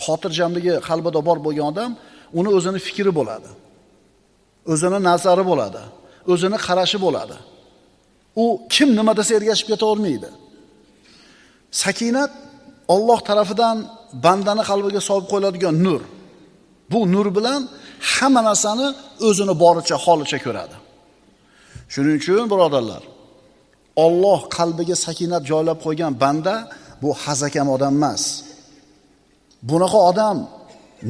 xotirjamligi qalbida bor bo'lgan odam, uni o'zini fikri bo'ladi. O'zini nazari bo'ladi, o'zini qarashi bo'ladi. U kim nima desa ergashib keta olmaydi. Sakinat Alloh tarafidan bandani qalbiga solib qo'yiladigan nur. Bu nur bilan hamma narsani o'zini boricha, holicha ko'radi. Shuning uchun birodarlar, Alloh qalbiga sakinat joylab qo'ygan banda bu hazakam odam emas. Bunaqa odam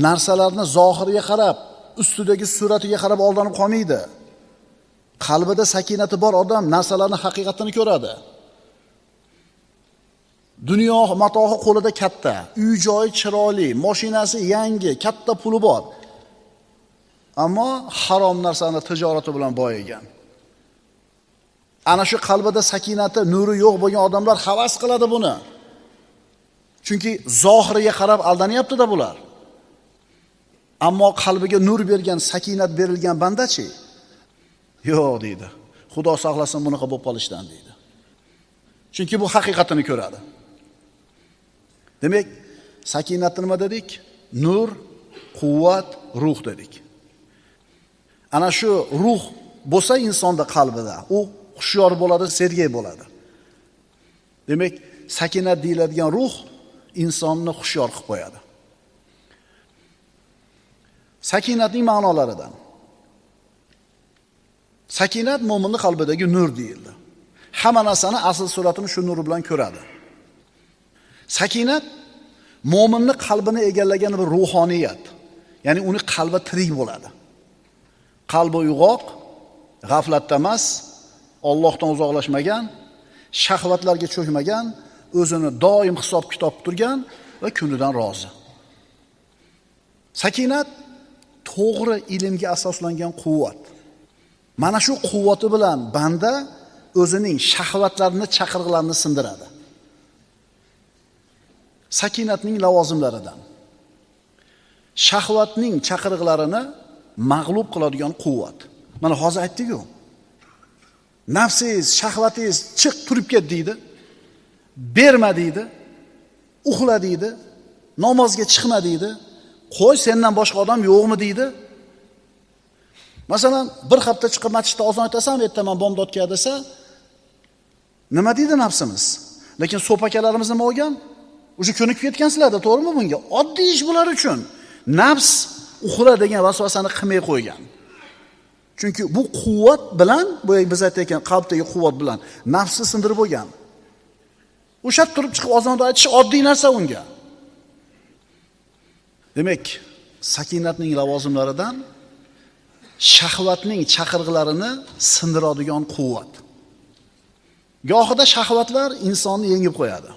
narsalarni zohiriga qarab, ustidagi suratiga qarab aldanib qolmaydi. Qalbida sakinati bor odam narsalarni haqiqatini ko'radi. Dunyo matohi qo'lida katta, uy-joyi chiroyli, mashinasi yangi, katta puli bor. Ammo harom narsani tijorati bilan boyigan. Ana shu qalbida sakinati, nuri yo'q bo'lgan odamlar havas qiladi buni. Chunki zohiriga qarab aldanyapti-da bular. Ammo qalbiga nur bergan, sakinat berilgan bandachi yo'q deydi. Xudo saqlasin bunaqa bo'lib qolishdan deydi. Chunki bu haqiqatini ko'radi. Demak, sakinatni nima dedik? Nur, quvvat, ruh dedik. Ana shu ruh bo'lsa insonda qalbida, u hushyor bo'ladi, sergak bo'ladi. Demak, sakinat deyiladigan ruh insonni hushyor qilib qo'yadi. Sakinatning ma'nolaridan. Sakinat mo'minning qalbidagi nur deyildi. Hamma narsani asl suratini shu nur bilan ko'radi. Sakinat mo'minning qalbini egallagan bir ruhoniyat. Ya'ni uni qalbi tirik bo'ladi. Qalbi uyg'oq, g'aflatda emas, Allohdan uzoqlashmagan, shahvatlarga cho'kmagan, o'zini doim hisob kitob turgan va kunidan rozi. Sakinat to'g'ri ilmga asoslangan quvvat. Mana shu quvvati bilan banda o'zining shahvatlarini, chaqiriqlarini sindiradi. Sakinatning lavozimlaridan. Shahvatning chaqiriqlarini mag'lub qiladigan quvvat. Mana hozir aytdik-ku. Nafsingiz, shahvatingiz chiq turib ket deydi. Berma deydi. Uxla deydi. Namozga chiqma deydi. Qo'y, sendan boshqa odam yo'qmi deydi. Masalan, bir hafta chiqib masjidda ozon aytasan, ertaman bomdodga desa, nima deydi nafsimiz? Lekin so'pakalarimiz nima olgan? O'sha ko'nikib ketgansizlar-da, to'g'rimi bunga? Oddiy ish bular uchun. Nafs uxla degan vasvasani qilmay qo'ygan. Chunki bu quvvat bilan, bu biz aytayotgan qalbdagi quvvat bilan nafsni sindirib bo'lgan. O'sha turib chiqib ozonda aytish oddiy narsa unga. Demak, sakinatning lavozimlaridan shahvatning chaqiriqlarini sindiradigan quvvat. Gohida shahvatlar insonni yengib qo'yadi.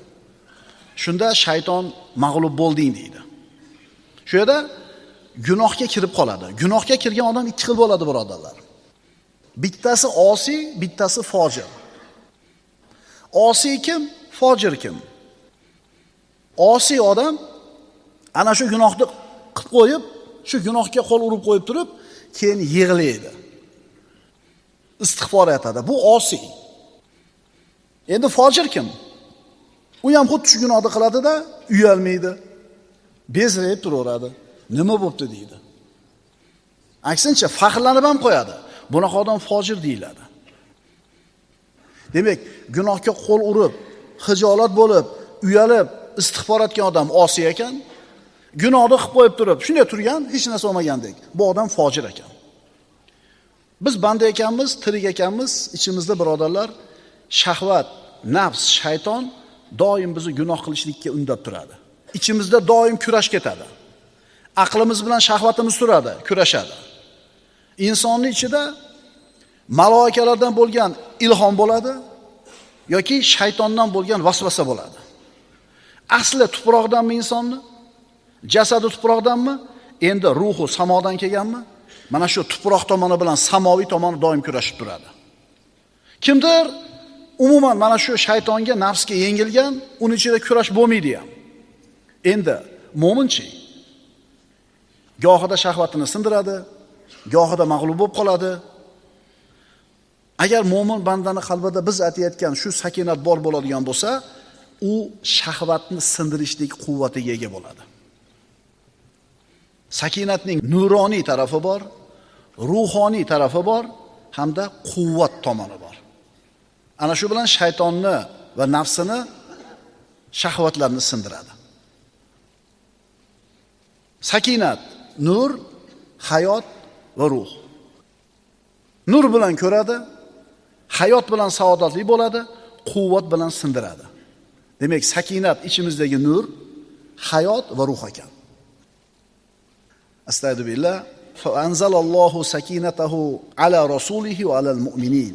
Shunda shayton mag'lub bo'lding deydi. Shu yerda gunohga kirib qoladi. Gunohga kirgan odam ikki xil bo'ladi, birodarlar. Bittasi osiy, bittasi fojir. Osiy kim? Fojir kim? Osiy odam ana shu gunohni qilib qo'yib, shu gunohga qo'l urib qo'yib turib, keyin yig'laydi. Istig'for etadi. Bu osiy. Endi fojir kim? U ham xuddi shu gunohni qiladi-da, uyalmaydi. Bezrayib turaveradi. Nima bo'pti deydi. Aksincha faxrlanib ham qo'yadi. Bunaqa odam fojir deyiladi. Demak, gunohga qo'l urib, xijolat bo'lib, uyalib, istig'for etgan odam osiy ekan. Gunohni qilib qo'yib turib, shunday turgan, hech narsa bo'lmagandek. Bu odam fojir ekan. Biz banda ekanmiz, tirik ekanmiz, ichimizda birodarlar, shahvat, nafs, shayton doim bizni gunoh qilishlikka undab turadi. İçimizda doim kurash ketadi. Aqlimiz bilan shahvatimiz turadi, kurashadi. Insonning ichida maloikalardan bo'lgan ilhom bo'ladi yoki shaytondan bo'lgan vasvasa bo'ladi. Asli tuproqdanmi insonni? Jasadi tuproqdanmi? Endi ruhi samodan kelganmi? Mana shu tuproq tomoni bilan samoviy tomoni doim kurashib turadi. Kimdir umuman mana shu shaytonga, nafsga yengilgan, uning ichida kurash bo'lmaydi ham. Endi mo'minchi gohida shahvatini sindiradi, gohida mag'lub bo'lib qoladi. Agar mo'min bandani qalbida biz aytayotgan shu sakinat bor bo'ladigan bo'lsa, u shahvatni sindirishlik quvvatiga ega bo'ladi. Sakinatning nuroniy tarafi bor, ruhoniy tarafi bor hamda quvvat tomoni bor. Ana shu bilan shaytonni va nafsini, shahvatlarni sindiradi. Sakinat, nur, hayot va ruh. Nur bilan ko'radi, hayot bilan saodatli bo'ladi, quvvat bilan sindiradi. Demak, sakinat ichimizdagi nur, hayot va ruh ekan. Astagfiru billah, fa anzalallohu sakinatahu ala rasulihi va alal mu'minin.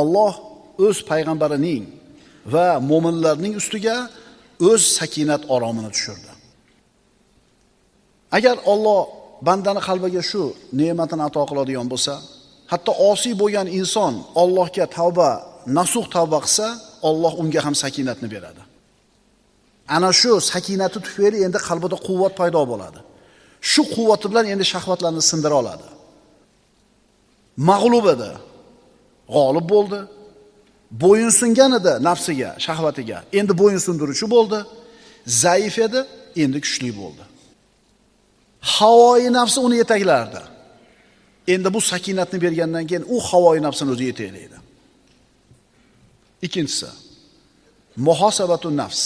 Alloh o'z payg'ambarining va mo'minlarning ustiga o'z sakinat oromini tushirdi. Agar Alloh bandani qalbiga shu ne'matini ato qiladigan bo'lsa, hatto osiy bo'lgan inson Allohga tavba, nasuh tavba qilsa, Alloh unga ham sakinatni beradi. Ana shu sakinati tufayli endi qalbida quvvat paydo bo'ladi. Shu quvvati bilan endi shahvatlarni sindira oladi. Mag'lub edi, g'olib bo'ldi. Bo'yin sungan edi nafsiga, shahvatiga. Endi bo'yin sundiruvchi bo'ldi. Zaif edi, endi kuchli bo'ldi. Havoi nafsi uni yetaklardi. Endi bu sakinatni bergandan keyin u havoi nafsini o'zi yetaklaydi. Ikkinchisi, muhosabatun nafs.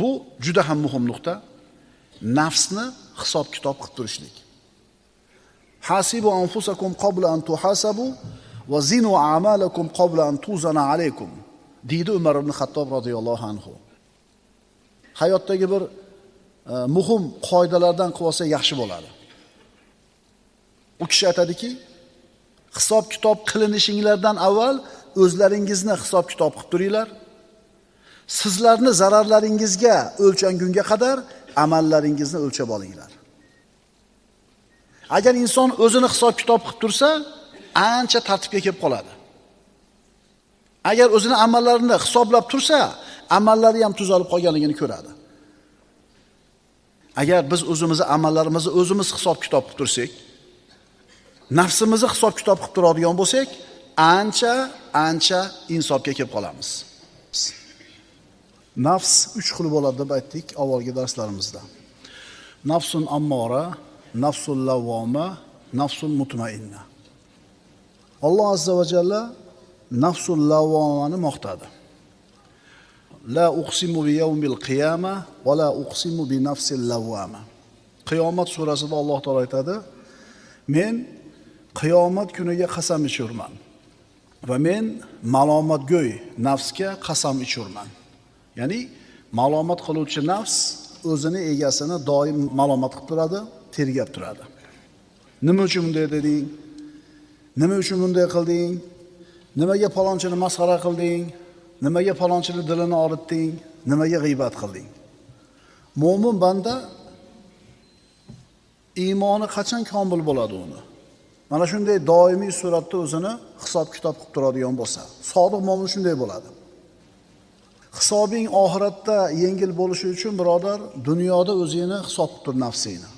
Bu juda ham muhim nuqta. Nafsni hisob kitob qilib turishlik. Hasibu anfusakum qabla an tuhasabu va zinu a'malakum qabla an tuzana alaykum, deydi Umar ibn Xattob radhiyallohu anhu. Hayotdagi bir muhim qoidalardan qilib olsa yaxshi bo'ladi. U kishi aytadiki, hisob kitob qilinishinglardan avval o'zlaringizni hisob kitob qilib turinglar. Sizlarni zararlaringizga o'lchangunga qadar amallaringizni o'lchab olinglar. Agar inson o'zini hisob kitob qilib tursa, ancha tartibga kelib qoladi. Agar o'zini amallarini hisoblab tursa, amallari ham tuzalib qolganligini ko'radi. Agar biz o'zimizni amallarimizni o'zimiz hisob kitob qilib tursak, nafsimizni hisob kitob qilib turadigan bo'lsak, ancha insofga kelib qolamiz. Nafs uch xil bo'ladi deb aytdik avvalgi darslarimizda. Nafsun ammora, nafsul lavvoma, nafsul mutmainna. Alloh azza va jalla nafsul lavvomani maqtadi. La uqsimu bi yawmil qiyama va la uqsimu bi nafsil lavvama. Qiyomat surasida Alloh taolo aytadi: Men qiyomat kuniga qasam ichurman va men malomatgo'y nafsga qasam ichurman. Ya'ni malomat qiluvchi nafs o'zini egasini doim malomat qilib turadi, tergab turadi. Nima uchun bunday deding? Nima uchun bunday qilding? Nimaga palonchini masxara qilding? Nimaga palonchini dilini og'ritding? Nimaga g'iybat qilding? Mo'min banda iymoni qachon komil bo'ladi uni? Mana shunday doimiy suratda o'zini hisob kitob qilib turadigan bo'lsa, sodiq mo'min shunday bo'ladi. Hisobing oxiratda yengil bo'lishi uchun birodar, dunyoda o'zingni hisob qilib tur nafsingni.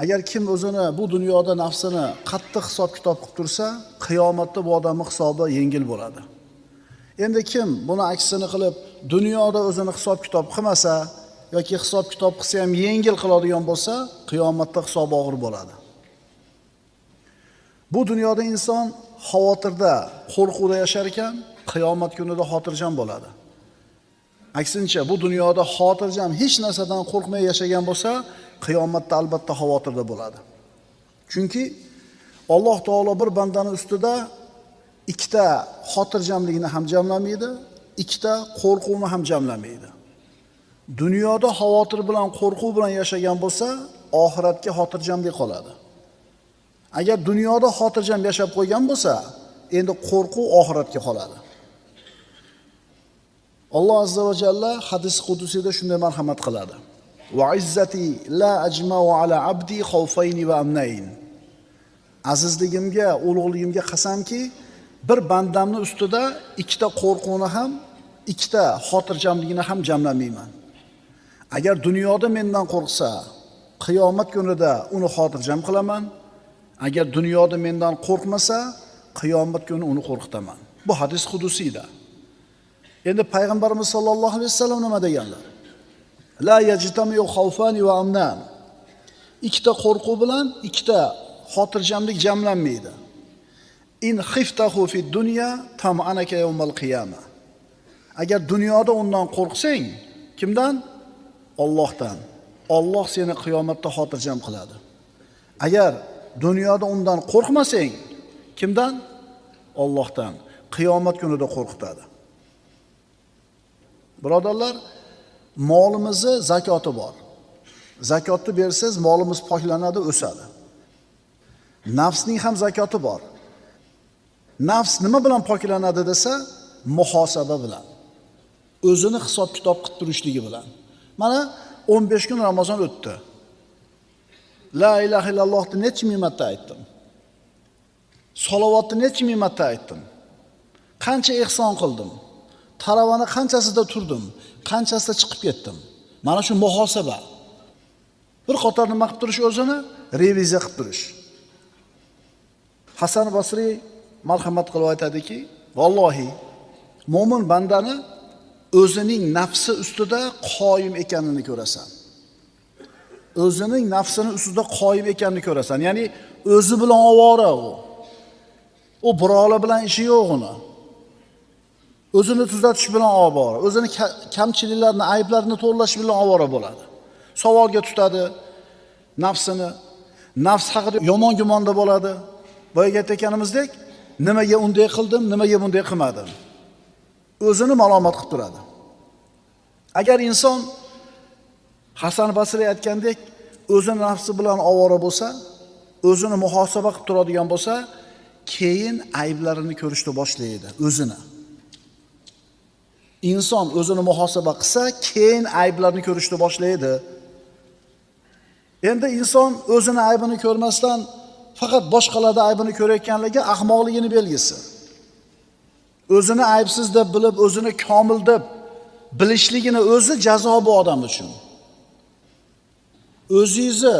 Agar kim o'zini bu dunyoda nafsini qattiq hisob kitob qilib tursa, qiyomatda bu odamning hisobi yengil bo'ladi. Endi kim buni aksini qilib dunyoda o'zini hisob kitob qilmasa yoki hisob kitob qilsa ham yengil qiladigan bo'lsa, qiyomatda hisobi og'ir bo'ladi. Bu dunyoda inson xavotirda, qo'rquvda yashar ekan, qiyomat kunida xotirjam bo'ladi. Aksincha bu dunyoda xotirjam, hech narsadan qo'rqmay yashagan bo'lsa, qiyomatda albatta xavotirda bo'ladi. Chunki Alloh taolo bir bandani ustida ikkita xotirjamlikni ham jamlamaydi, ikkita qo'rquvni ham jamlamaydi. Dunyoda xavotir bilan, qo'rquv bilan yashagan bo'lsa, oxiratga xotirjamlik qoladi. Agar dunyoda xotirjam yashab qo'ygan bo'lsa, endi qo'rquv oxiratga qoladi. Alloh azza va jalla hadis qudusida shunday marhamat qiladi. Va izzati la ajma'u ala abdi xawfayni va amnayn. Azizligimga, ulug'ligimga qasamki, bir bandamning ustida ikkita qo'rquvni ham, ikkita xotirjamligini ham jamlamayman. Agar dunyoda mendan qo'rqsa, qiyomat kunida uni xotirjam qilaman. Agar dunyoda mendan qo'rqmasa, qiyomat kuni uni qo'rqitaman. Bu hadis qudusiyda. Endi payg'ambarimiz sollallohu alayhi vasallam nima deganlar? La yajtamiu xawfani va amnan. Ikkita qo'rquv bilan ikkita xotirjamlik jamlanmaydi. In xiftahu fi dunya tam'anaka yawmal qiyama. Agar dunyoda undan qo'rqsang, kimdan? Allohdan. Alloh seni qiyomatda xotirjam qiladi. Agar dunyoda undan qo'rqmasang, kimdan? Allohdan. Qiyomat kunida qo'rqitadi. Birodarlar, molimizni zakoti bor. Zakotni bersangiz, molimiz poklanadi, o'sadi. Nafsning ham zakoti bor. Nafs nima bilan poklanadi desa, muhosaba bilan. O'zini hisob-kitob qilib turishligi bilan. Mana 15 kun Ramazon o'tdi. La ilaha illallohni necha ming marta aytdim? Salovatni necha ming marta aytdim? Qancha ehson qildim? Taravani qanchasida turdim? Qanchasida chiqib ketdim? Mana shu muhosaba. Bir qator nima qilib turish o'zini? Reviziya qilib turish. Hasan Basriy marhamat qilib aytadiki, vallohi mo'min bandani o'zining nafsi ustida qoyim ekanini ko'rasan. O'zining nafsini ustida qoyim ekanini ko'rasan. Ya'ni o'zi bilan ovora u. U birovlar bilan ishi yo'q uni. O'zini tuzatish bilan ovora, o'zini kamchiliklarini, ayblarini to'g'rilash bilan ovora bo'ladi. Savolga tutadi nafsini. Nafs haqida yomon gumonda bo'ladi. Boyaga aytganimizdek, nimaga unday qildim, nimaga bunday qilmadim. O'zini malomat qilib turadi. Agar inson Hasan Basriy aytgandek, o'zini nafsi bilan ovora bo'lsa, o'zini muhosaba qilib turadigan bo'lsa, keyin ayblarini ko'rishni boshlaydi o'zini. Inson o'zini muhosaba qilsa, keyin ayblarini ko'rishni boshlaydi. Endi inson o'zini aybini ko'rmasdan faqat boshqalarning aybini ko'rayotganligi ahmoqligini belgisi. O'zini aybsiz deb bilib, o'zini komil deb bilishligini o'zi jazo bu odam uchun. O'zingizni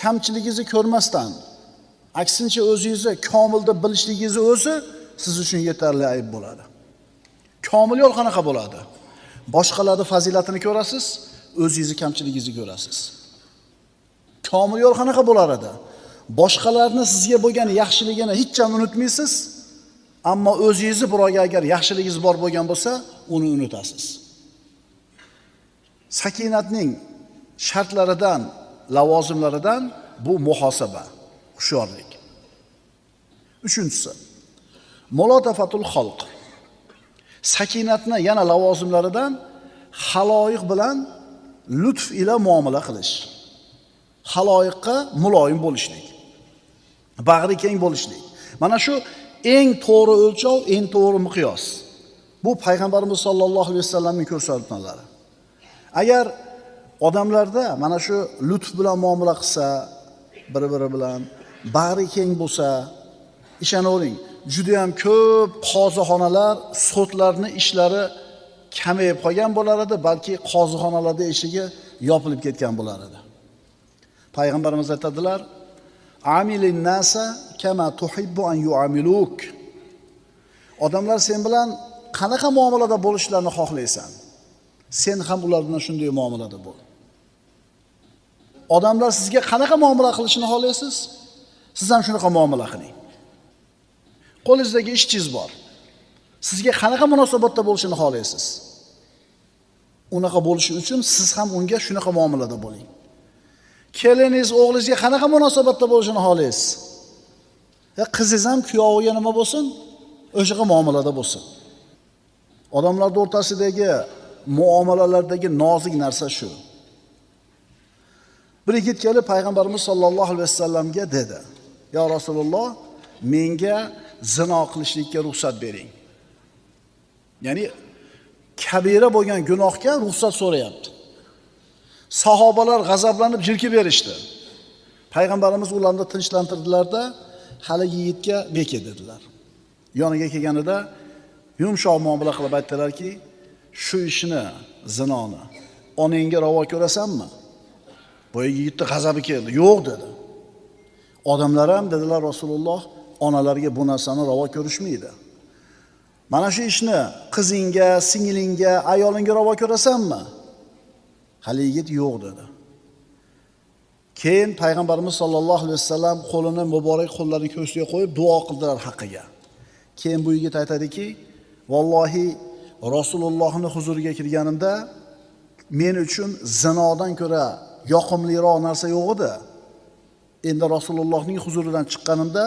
kamchiligingizni ko'rmasdan, aksincha o'zingizni komil deb bilishligingizni o'zi siz uchun yetarli ayb bo'ladi. Komil yo'l qanaqa bo'ladi? Boshqalarning fazilatini ko'rasiz, o'zingizni kamchiligingizni ko'rasiz. Komil yo'l qanaqa bo'lar edi? Boshqalarni sizga bo'lgan yaxshiligini hech ham unutmaysiz, ammo o'zingizni birovga agar yaxshiligingiz bor bo'lgan bo'lsa, uni unutasiz. Sakinatning shartlaridan, lavozimlaridan bu muhosaba, hushyorlik. Uchinchisi, mulotafatul xalq. Sakinatni yana lavozimlaridan xaloyiq bilan lutf ila muomala qilish. Xaloyiqqa muloyim bo'lishlik. Bag'ri keng bo'lishlik. Mana shu eng to'g'ri o'lchov, eng to'g'ri miqyos. Bu payg'ambarimiz sollallohu alayhi vasallamning ko'rsatmalari. Agar odamlarda mana shu lutf bilan muomala qilsa, bir-biri bilan bag'ri keng bo'lsa, ishonavering, juda ham ko'p qozixonalar, sudlarning ishlari kamayib qolgan bo'lar edi, balki qozixonalarda eshigi yopilib ketgan bo'lar edi. Payg'ambarimiz aytadilar: "Amilin nasa kama tuhibbu an yu'amiluk." Odamlar sen bilan qanaqa muomalada bo'lishlarini xohlaysan, sen ham ular bilan shunday muomalada bo'l. Odamlar sizga qanaqa muomala qilishini xohlaysiz, siz ham shunaqa muomala qiling. Qo'lingizdagi ishchingiz bor. Sizga qanaqa munosabatda bo'lishini xohlaysiz? Unaqa bo'lishi uchun siz ham unga shunaqa muomalada bo'ling. Keliningiz o'g'lingizga qanaqa munosabatda bo'lishini xohlaysiz? Ya qizingiz ham kuyoviga nima bo'lsin? O'shaqa muomalada bo'lsin. Odamlar o'rtasidagi muomalalardagi nozik narsa shu. Bir yigit kelib payg'ambarimiz sollallohu alayhi vasallamga dedi: "Ya Rasululloh, menga zino qilishlikka ruxsat bering." Ya'ni kabira bo'lgan gunohga ruxsat so'rayapti. Sahobalar g'azablanib jirkib berishdi. Payg'ambarimiz ularni tinchlantirdilar-da, hali yigitga beke dedilar. Yoniga kelganida yumshoq muomala qilib aytdilarki, shu ishni, zinoni Onangga ravo ko'rasanmi? Boyagi yigitning g'azabi keldi. Yo'q dedi. Odamlar ham dedilar Rasululloh, onalarga bu narsani ravo ko'rishmaydi. Mana shu ishni qizingga, singlingga, ayolingga ravo ko'rasanmi? Hali yigit yo'q dedi. Keyin payg'ambarimiz sollallohu alayhi vasallam qo'lini muborak qo'llarini ko'ksiga qo'yib duo qildilar haqqiga. Keyin bu yigit aytadiki, vallohi Rasulullohning huzuriga kirganimda men uchun zinodan ko'ra yoqimliroq narsa yo'q edi. Endi Rasulullohning huzuridan chiqqanimda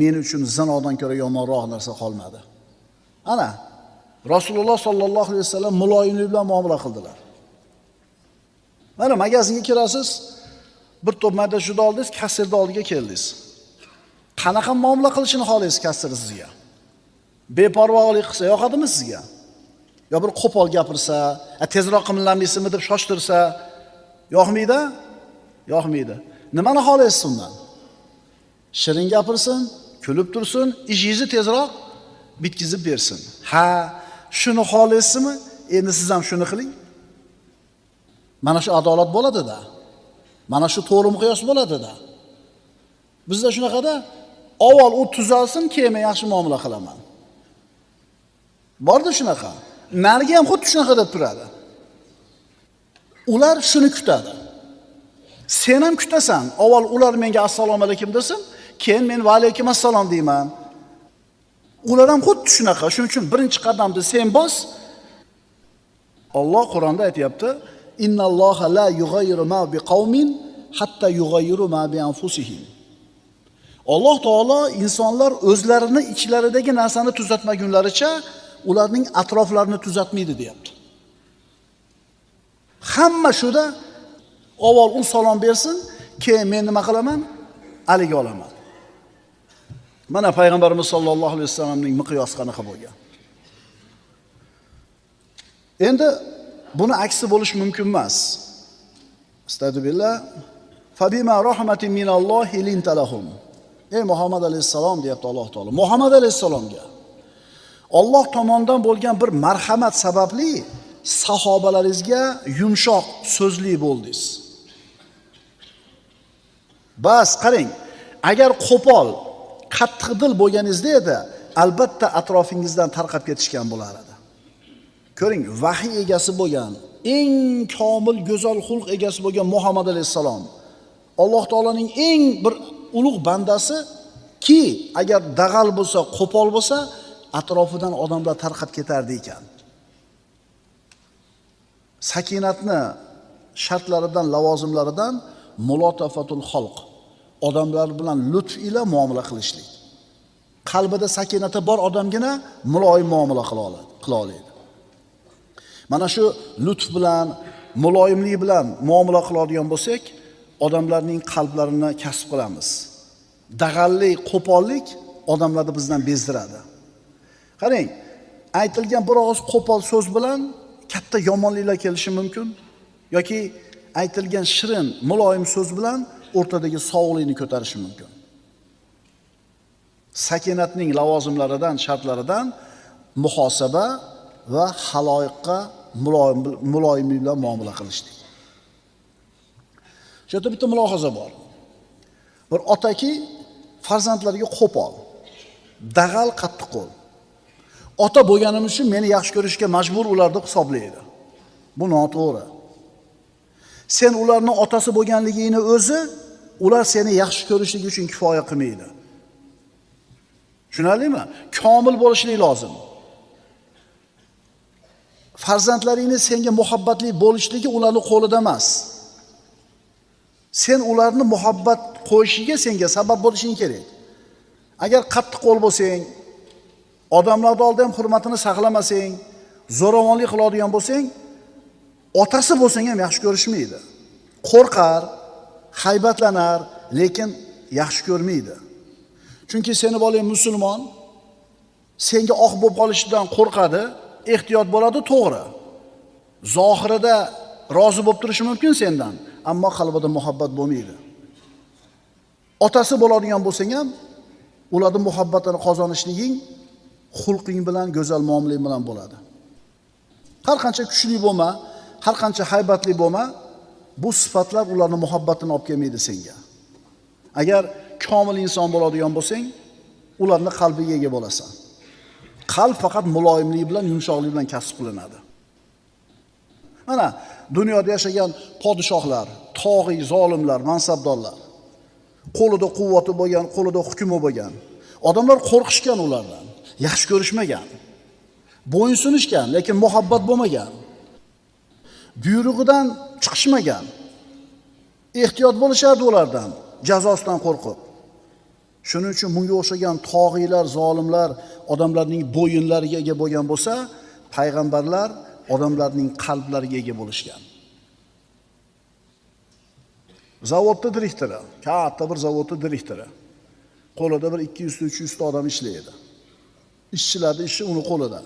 men uchun zinodan ko'ra yomonroq narsa qolmadi. Ana Rasululloh sollallohu alayhi vasallam muloyimlik bilan muomala qildilar. Mana magazinga kirasiz, bir to'p mayda shuda oldingiz, kassirning oldiga keldingiz. Qanaqa muomala qilishini xohlaysiz kassir sizga? Beparvolik qilsa yoqadimi sizga? Yo bir qo'pol gapirsa, tezroq qimillamaysizmi deb shoshtirsa, yoqmaydi? Yoqmaydi. Nimani xohlaysiz undan? Shirin gapirsin, kulib tursin, ishingizni tezroq bitkizib bersin. Ha, shuni xohlaysizmi? Endi siz ham shuni qiling. Mana shu adolat bo'ladi-da. Mana shu to'g'ri miqyos bo'ladi-da. Bizda shunaqada, avval u tuzalsin, keyin men yaxshi muomala qilaman. Borda shunaqa. Narigi ham xuddi shunaqa deb turadi. Ular shuni kutadi. Sen ham kutasan. Avval ular menga assalomu alaykum desin, keyin men va alaykum assalom deyman. Ular ham xuddi shunaqa. Shuning uchun birinchi qadamni sen bos. Alloh Qur'onda aytayapti: "Innalloha la yughayyiru ma biqaumin hatta yughayyiru ma bi anfusihim." Alloh taolo insonlar o'zlarini ichlaridagi narsani tuzatmagunlaricha ularning atroflarini tuzatmaydi deyapti. Hamma shuda avval u salom bersin, keyin men nima qilaman? Aliga olaman. Mana payg'ambarimiz sollallohu alayhi vasallamning miqyosi qanaqa bo'lgan. Endi buni aksi bo'lish mumkin emas. Astagfirullah. Fabima rahmatin minallohi linta lahum. Ey Muhammad alayhissalom deyapti Alloh taolo. Muhammad alayhissalomga Alloh tomonidan bo'lgan bir marhamat sababli sahobalaringizga yumshoq so'zli bo'ldingiz. Bas qarang, agar qo'pol, qattiq dil bo'lganingizda edi, albatta atrofingizdan tarqab ketishgan bo'lar edi. Ko'ring, vahiy egasi bo'lgan, eng komil go'zal xulq egasi bo'lgan Muhammad alayhissalom Alloh taoloning eng bir ulug' bandasi ki, agar dag'al bo'lsa, qo'pol bo'lsa, atrofidan odamlar tarqab ketardi ekan. Sakinatni shartlaridan, lavozimlaridan mulotafatul xalq, odamlar bilan lutf ila muomala qilishlik. Qalbida sakinati bor odamgina muloyim muomala qila oladi. Mana shu lutf bilan, muloyimlik bilan muomala qiladigan bo'lsak, odamlarning qalblarini kasb qilamiz. Dag'allik, qo'pollik odamlarni bizdan bezdiradi. Qarang, aytilgan bir og'iz qo'pol so'z bilan katta yomonliklar kelishi mumkin yoki aytilgan shirin, muloyim so'z bilan o'rtadagi sovuqlikni ko'tarishi mumkin. Sakinatning lavozimlaridan, shartlaridan muhosaba va haloyiqqa muloyimlik bilan muomala qilishlik. Shu yerda bitta mulohaza bor. Bir otaki farzandlariga qo'pol, dag'al, qattiqqo'l. Ota bo'lganim uchun meni yaxshi ko'rishga majbur ular deb hisoblaydi. Bu noto'g'ri. Sen ularning otasi bo'lganligingni o'zi ular seni yaxshi ko'rishligi uchun kifoya qilmaydi. Tushunarlimi? Komil bo'lishlik lozim. Farzandlaringni senga muhabbatli bo'lishligi ularning qo'lida emas. Sen ularni muhabbat qo'yishiga senga sabab bo'lishing kerak. Agar qattiq qo'l bo'lsang, odamlarning oldida ham hurmatini saqlamasang, zo'ravonlik qiladigan bo'lsang, otasi bo'lsang ham yaxshi ko'rishmaydi. Qo'rqar, haybatlanar, lekin yaxshi ko'rmaydi. Chunki seni bolang musulmon, senga oq bo'lib qolishidan qo'rqadi, ehtiyot bo'ladi, to'g'ri. Zohirida rozi bo'lib turishi mumkin sendan, ammo qalbida muhabbat bo'lmaydi. Otasi bo'ladigan bo'lsang ham, ularning muhabbatini qozonishliging xulqing bilan, go'zal muomalang bilan bo'ladi. Har qancha kuchli bo'lma, Har qancha haybatli bo'lma, bu sifatlar ularning muhabbatini olib kelmaydi senga. Agar komil inson bo'ladigan bo'lsang, ularning qalbiga ega bo'lasan. Qalb faqat muloyimlik bilan, yumshoqlik bilan kasb qilinadi. Mana dunyoda yashagan podshohlar, tog'iy zolimlar, mansabdorlar, qo'lida quvvati bo'lgan, qo'lida hukmi bo'lgan. Odamlar qo'rqishgan ulardan, yaxshi ko'rishmagan. Bo'ysunishgan, lekin muhabbat bo'lmagan. Buyrug'idan chiqishmagan. Ehtiyot bo'lishardi ulardan, jazosidan qo'rqib. Shuning uchun bunga o'xshagan tog'iylar, zolimlar odamlarning bo'yinlariga ega bo'lgan bo'lsa, payg'ambarlar odamlarning qalblariga ega bo'lishgan. Zavodda direktori, katta bir zavodda direktori. Qo'lida bir 200-300 ta odam ishlaydi. Ishchilarning ishi uni qo'lida.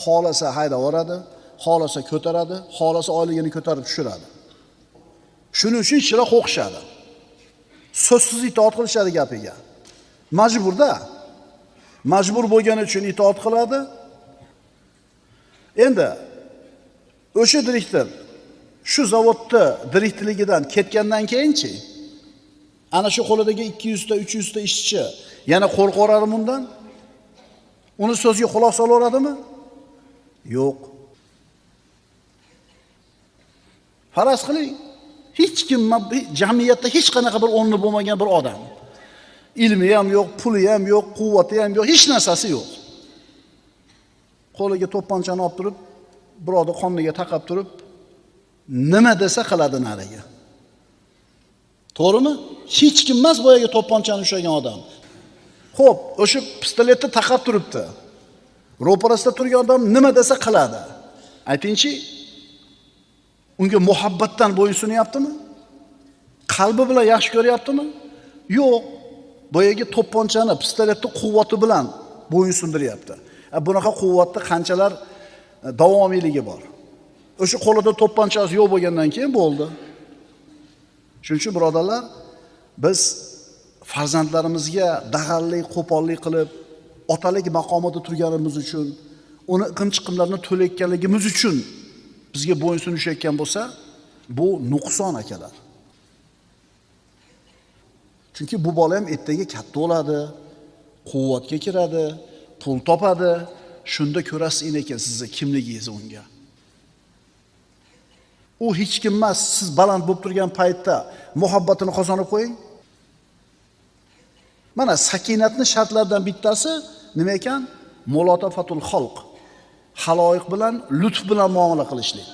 Xolasa haydab yuboradi, xolasa ko'taradi, xolasa oyligini ko'tarib tushiradi. Shuning uchun ishchilar qo'rqishadi. So'zsiz itoat qilishadi gapiga. Majburda. Majbur bo'lgani uchun itoat qiladi. Endi o'sha direktor shu zavodda direktorligidan ketgandan keyinchi ana shu qo'lidagi 200 ta 300 ta ishchi yana qo'rqaveradi bundan? Uni so'ziga quloq solaveradimi? Yo'q. Faraz qiling, hech kim jamiyatda hech qanaqa bir o'rni bo'lmagan bir odam. Ilmi ham yo'q, puli ham yo'q, quvvati ham yo'q, hech narsasi yo'q. Qo'liga to'pponchani olib turib, birovni qorniga taqab turib, nima desa qiladi nariga. To'g'rimi? Hech kim emas boyaga to'pponchani ushlagan odam. Xo'p, o'sha pistoletni taqab turibdi. Ro'parasida turgan odam nima desa qiladi. Aytingchi, unga muhabbatdan bo'ysunyaptimi? Qalbi bilan yaxshi ko'ryaptimi? Yo'q. Boyagi to'pponchani, pistoletni quvvati bilan bo'yin sundiryapti. Bunaqa quvvatda qanchalar davomiyligi bor. O'sha qo'lida to'pponchasi yo'q bo'lgandan keyin bo'ldi. Shuning uchun birodarlar, biz farzandlarimizga dag'allik, qo'pollik qilib, otalik maqomida turganimiz uchun, uni iqim-chiqimlarni to'layotganligimiz uchun bizga bo'yin sunishayotgan bo'lsa, bu nuqson akalar. Chunki bu bola ham ertaga katta bo'ladi, quvvatga kiradi, pul topadi. Shunda ko'rasiz ekan sizni kimligingizni unga. U hech kim emas, siz baland bo'lib turgan paytda muhabbatini qozonib qo'ying. Mana sakinatning shartlaridan bittasi nima ekan? Mulotafatul xalq. Xaloyiq bilan lutf bilan muomala qilishlik.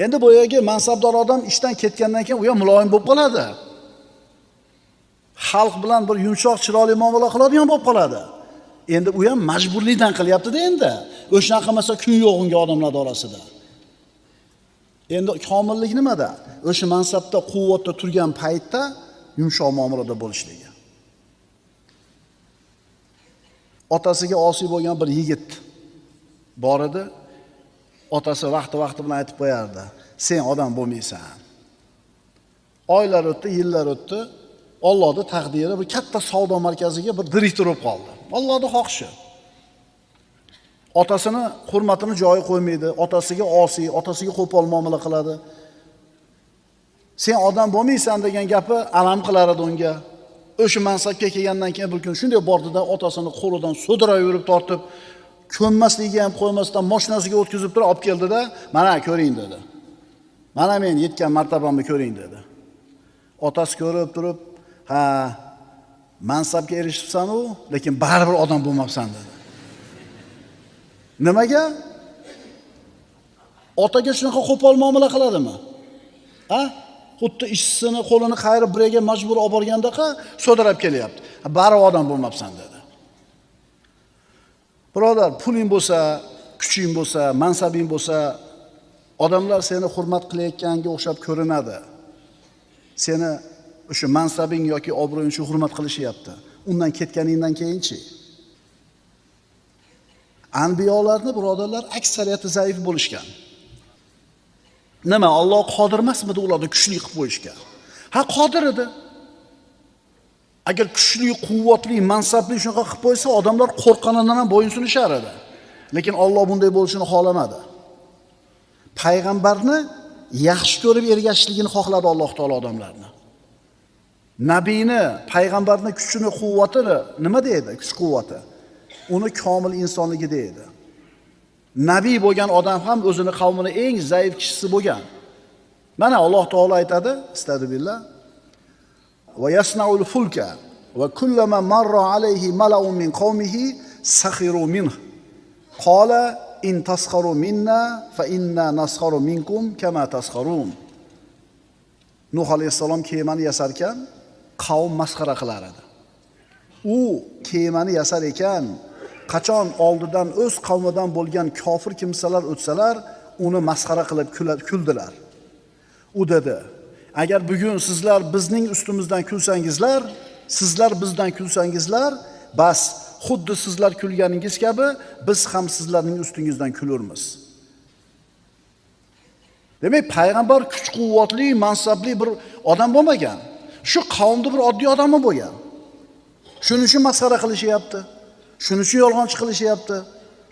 Endi boyagi mansabdor odam ishdan ketgandan keyin u ham muloyim bo'lib qoladi. Xalq bilan bir yumshoq, chiroyli muomala qiladigan bo'lib qoladi. Endi u ham majburlikdan qilyapti-da endi. O'shani qilmasa kun yo'q unga odamlar orasida. Endi komillik nimada? O'sha mansabda, quvvatda turgan paytda yumshoq muomalada bo'lishligi. Otasiga osiy bo'lgan bir yigit bor edi. Otasi vaqti-vaqti bilan aytib qo'yardi: "Sen odam bo'lmaysan." Oylar o'tdi, yillar o'tdi. Allohning taqdiri bir katta savdo markaziga bir direktor bo'lib qoldi. Allohning xohishi. Otasini hurmatini joyi qo'ymaydi, otasiga osiy, otasiga qo'pol muomala qiladi. Sen odam bo'lmaysan degan gapi alam qilar edi unga. O'sha mansabga kelgandan keyin bir kun shunday bordida otasini qo'lidan sudrab yurib tortib, ko'nmasligiga ham qo'ymasdan mashinasiga o'tkazib turib olib keldida, "Mana ko'ring" dedi. "Mana men yetgan martabamni ko'ring" dedi. Otasi ko'rib turib, "Ha, mansabga erishibsan u, lekin baribir odam bo'lmabsan" dedi. Nimaga? Otaga shunaqa qo'pol muomala qiladimi? Ha? Xuddi ishchisini qo'lini qayirib birga majbur olib borgandaqa so'dirab kelyapti. Baribir odam bo'lmabsan dedi. Birodar, puling bo'lsa, kuching bo'lsa, mansabing bo'lsa, odamlar seni hurmat qilayotganga o'xshab ko'rinadi. Seni o'sha mansabing yoki obro'ying uchun hurmat qilishyapti. Undan ketganingdan keyinchi? Anbiyolarni birodarlar aksariyati zaif bo'lishgan. Nima, Alloh qodir emasmidi ularni kuchli qilib qo'yishga? Ha, qodir edi. Agar kuchli, quvvatli, mansabli shunaqa qilib qo'ysa, odamlar qo'rqqanidan ham bo'yin sunishar edi. Lekin Alloh bunday bo'lishini xohlamadi. Payg'ambarni yaxshi ko'rib ergashishligini xohladi Alloh taolo odamlarni. Nabiyni, payg'ambarni kuchini, quvvatini nima deydi? Kuch-quvvati. Uni komil insonligi deydi. Nabiy bo'lgan odam ham o'zini qavmini eng zaif kishisi bo'lgan. Mana Alloh taolo aytadi, istadi billah. Va yasnaul fulka va kullama marra alayhi mala'un min qawmihi sakhiru minhu. Qala in taskharu minna fa inna naskharu minkum kama taskharun. Nuh alayhissalom kemani yasarkan qavm masxara qilar edi. U kemani yasar ekan, qachon oldidan o'z qavmidan bo'lgan kofir kimsalar o'tsalar, uni masxara qilib kuldilar. U dedi: agar bugun sizlar bizning ustimizdan kulsangizlar, sizlar bizdan kulsangizlar, bas xuddi sizlar kulganingiz kabi biz ham sizlarning ustingizdan kulurmiz. Demak, payg'ambar kuch-quvvatli, mansabli bir odam bo'lmagan. Shu qavmda bir oddiy odami bo'lgan. Shuning uchun masxara qilishyapti. Shuning uchun yolg'onchi qilishyapti.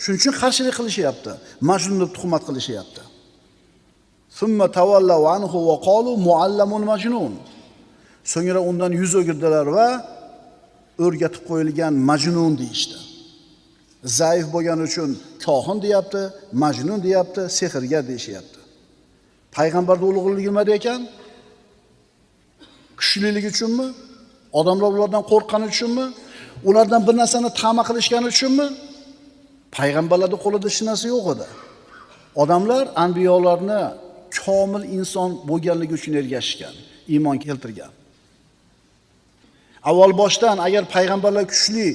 Shuning uchun qarshilik qilishyapti. Majnun deb tuhmat qilishyapti. Summa tavallav anhu va qalu muallamun majnun. So'ngra undan yuz o'girdilar va o'rgatib qo'yilgan majnun deyishdi. Zaif bo'lgani uchun kohin deyapti, majnun deyapti, sehrgar deyishyapti. Payg'ambarning ulug'ligi nima ekan? Kuchliligi uchunmi? Odamlar ulardan qo'rqqani uchunmi? Ulardan bir narsani ta'ma qilishgani uchunmi? Payg'ambarlarning qo'lida hech narsa yo'q edi. Odamlar anbiyolarni komil inson bo'lganligi uchun ergashishgan, iymon keltirgan. Avval boshdan agar payg'ambarlar kuchli,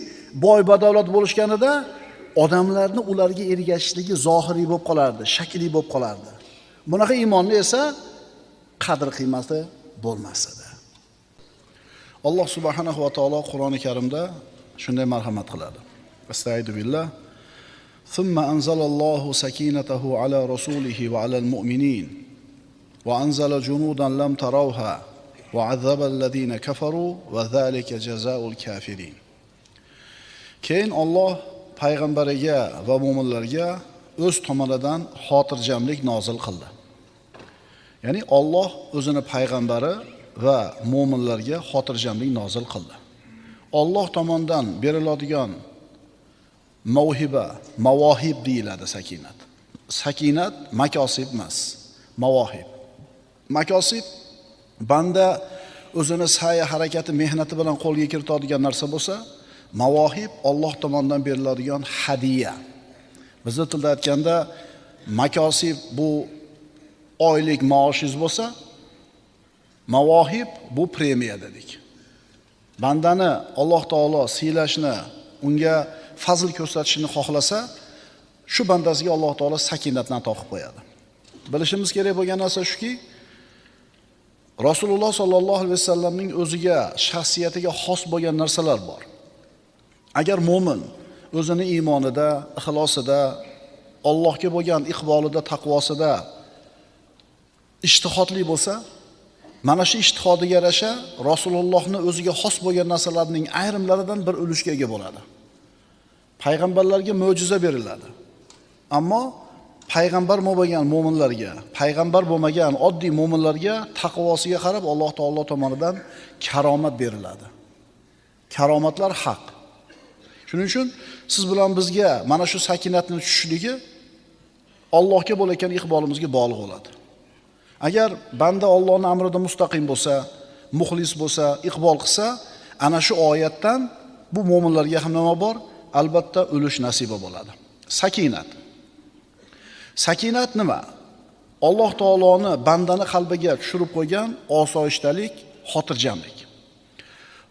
boy, badavlat bo'lishganida odamlarni ularga ergashishligi zohiriy bo'lib qolardi, shakli bo'lib qolardi. Bunaqa iymonni esa qadr qiymati bo'lmas edi. Alloh subhanahu va taolo Qur'oni Karimda shunday marhamat qiladi. Astaidu billah. Thumma anzalallohu sakinatahu ala rasulihi va alal mu'minin va anzala junudan lam tarawha va azaba allazina kafaru va zalika jazaul kafirin. Keyin Alloh payg'ambariga va mu'minlarga o'z tomonidan xotirjamlik nozil qildi. Ya'ni Alloh o'zini payg'ambari va mu'minlarga xotirjamlik nozil qildi. Alloh tomonidan beriladigan mavhiba, mavohib deyiladi sakinat. Sakinat makosib emas, mavohib. Makosib banda o'zini sa'yi harakati, mehnati bilan qo'lga kiritadigan narsa bo'lsa, mavohib Alloh tomonidan beriladigan hadiya. Bizning tilda aytganda makosib bu oylik maoshingiz bo'lsa, mavohib bu premiya dedik. Bandani Alloh taolo siylashni, unga fazl ko'rsatishini xohlasa, shu bandasiga Alloh taolo sakinatni ato qilib qo'yadi. Bilishimiz kerak bo'lgan narsa shuki, Rasululloh sallallohu alayhi vasallamning o'ziga, shaxsiyatiga xos bo'lgan narsalar bor. Agar mo'min o'zini iymonida, ixlosida, Allohga bo'lgan iqbolida, taqvosida ijtihodli bo'lsa, mana shu ijtihodiga yarasha Rasulullohning o'ziga xos bo'lgan narsalarning ayrimlaridan bir ulushga ega bo'ladi. Payg'ambarlarga mo'jiza beriladi. Ammo payg'ambar bo'lmagan mo'minlarga, payg'ambar bo'lmagan oddiy mo'minlarga taqvosiga qarab Alloh taolo tomonidan karomat beriladi. Karomatlar haq. Shuning uchun siz bilan bizga mana shu sakinatni tushishligi Allohga bo'layotgan iqbolimizga bog'liq bo'ladi. Agar banda Allohning amrida mustaqim bo'lsa, muxlis bo'lsa, iqbol qilsa, ana shu oyatdan bu mo'minlarga ham nima bor? Albatta ulush nasiba bo'ladi. Sakinat. Sakinat nima? Alloh taoloni bandani qalbiga tushirib qo'ygan osoyishtalik, xotirjamlik.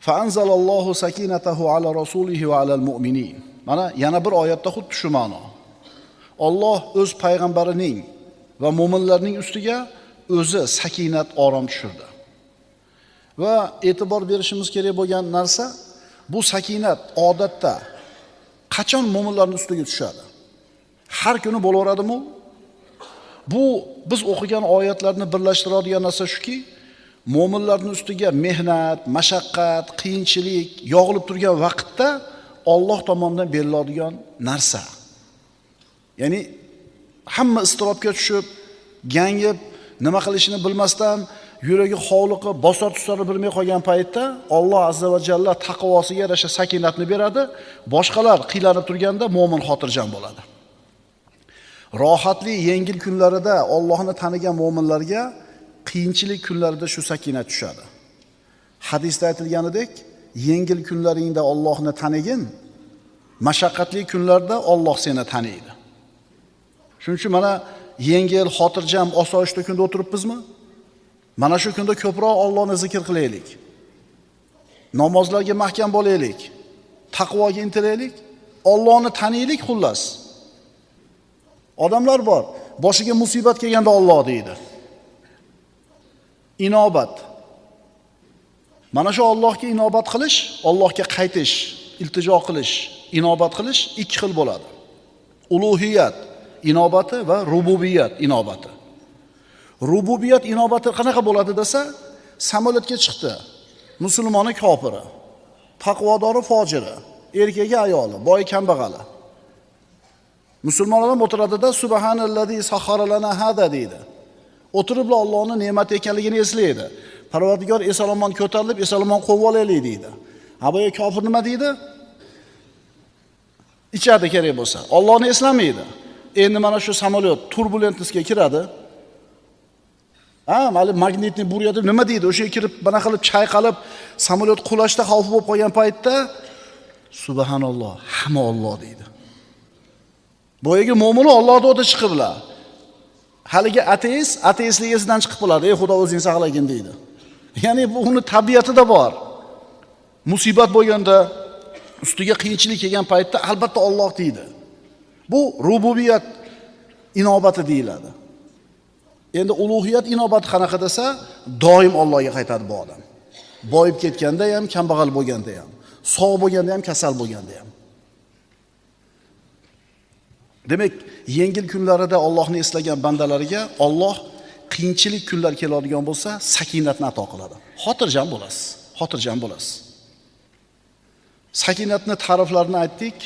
Fa anzalallohu sakinatahu ala rasulihi va alal mu'minin. Mana yana bir oyatda xuddi shu ma'no. Alloh o'z payg'ambarining va mo'minlarning ustiga o'zi sakinat, orom tushirdi. Va e'tibor berishimiz kerak bo'lgan narsa, bu sakinat odatda qachon mo'minlarning ustiga tushadi? Har kuni bo'laveradimi? Bu biz o'qigan oyatlarni birlashtiradigan narsa shuki, mo'minlarning ustiga mehnat, mashaqqat, qiyinchilik yog'ilib turgan vaqtda Alloh tomonidan beriladigan narsa. Ya'ni hamma iztirobga tushib, Gangib, nima qilishini bilmasdan, yuragi hovliqib, bosar tusari bilmay qolgan paytda Alloh azza va jalla taqvosiga yarasha sakinatni beradi. Boshqalar qiylanib turganda mo'min xotirjam bo'ladi. Rohatli, yengil kunlarida Allohni tanigan mo'minlarga qiyinchilik kunlarida shu sakinat tushadi. Hadisda aytilganidek, yengil kunlaringda Allohni tanigin, mashaqqatli kunlarda Alloh seni taniydi. Shuning uchun mana yengil, xotirjam, osoyishta kunda o'tiribmizmi? Mana shu kunda ko'proq Allohni zikr qilaylik. Namozlarga mahkam bo'laylik. Taqvoga intilaylik. Allohni taniylik xullas. Odamlar bor, boshiga musibat kelganda Alloh deydi. Inobat. Mana shu Allohga inobat qilish, Allohga qaytish, iltijo qilish, inobat qilish ikki xil bo'ladi. Uluhiyat inobati va rububiyat inobati. Rububiyat inobati qanaqa bo'ladi desa, samolyotga chiqdi. Musulmoni kofiri, taqvodori fojiri, erkagi ayoli, boy kambag'ali. Musulmon odam o'tiradida subhanallazi sahhara lana hada deydi. O'tirib Allohning ne'mati ekanligini eslaydi. Parvardigor eson-omon ko'tarilib, eson-omon qo'yib olaylik deydi. Ha, bu kofir nima deydi? Ichadi kerak bo'lsa. Allohni eslamaydi. Endi mana shu samolyot turbulentlikka kiradi. Ha, mali magnitni burya deb nima deydi? O'sha kirib, bana qilib chayqalib, samolyot qulashda xavf bo'lib qolgan paytda subhanalloh, hamma Alloh deydi. Boyagi mo'mini Allohga o'ta chiqiblar. Haligi ateist, ateistligi esidan chiqib qoladi. Ey Xudo, o'zing saqlagin deydi. Ya'ni bu uni tabiatida bor. Musibat bo'lganda, ustiga qiyinchilik kelgan paytda albatta Alloh deydi. Bu rububiyat inobati deyiladi. Endi ulug'iyat inobati qanaqa desa, doim Allohga qaytadi bu odam. Boyib ketganda ham, kambag'al bo'lganda ham, sog' bo'lganda ham, kasal bo'lganda ham. Demak, yengil kunlarida Allohni eslagan bandalariga Alloh qiyinchilik kunlar keladigan bo'lsa, sakinatni ato qiladi. Xotirjam bo'lasiz, xotirjam bo'lasiz. Sakinatni ta'riflarini aytdik.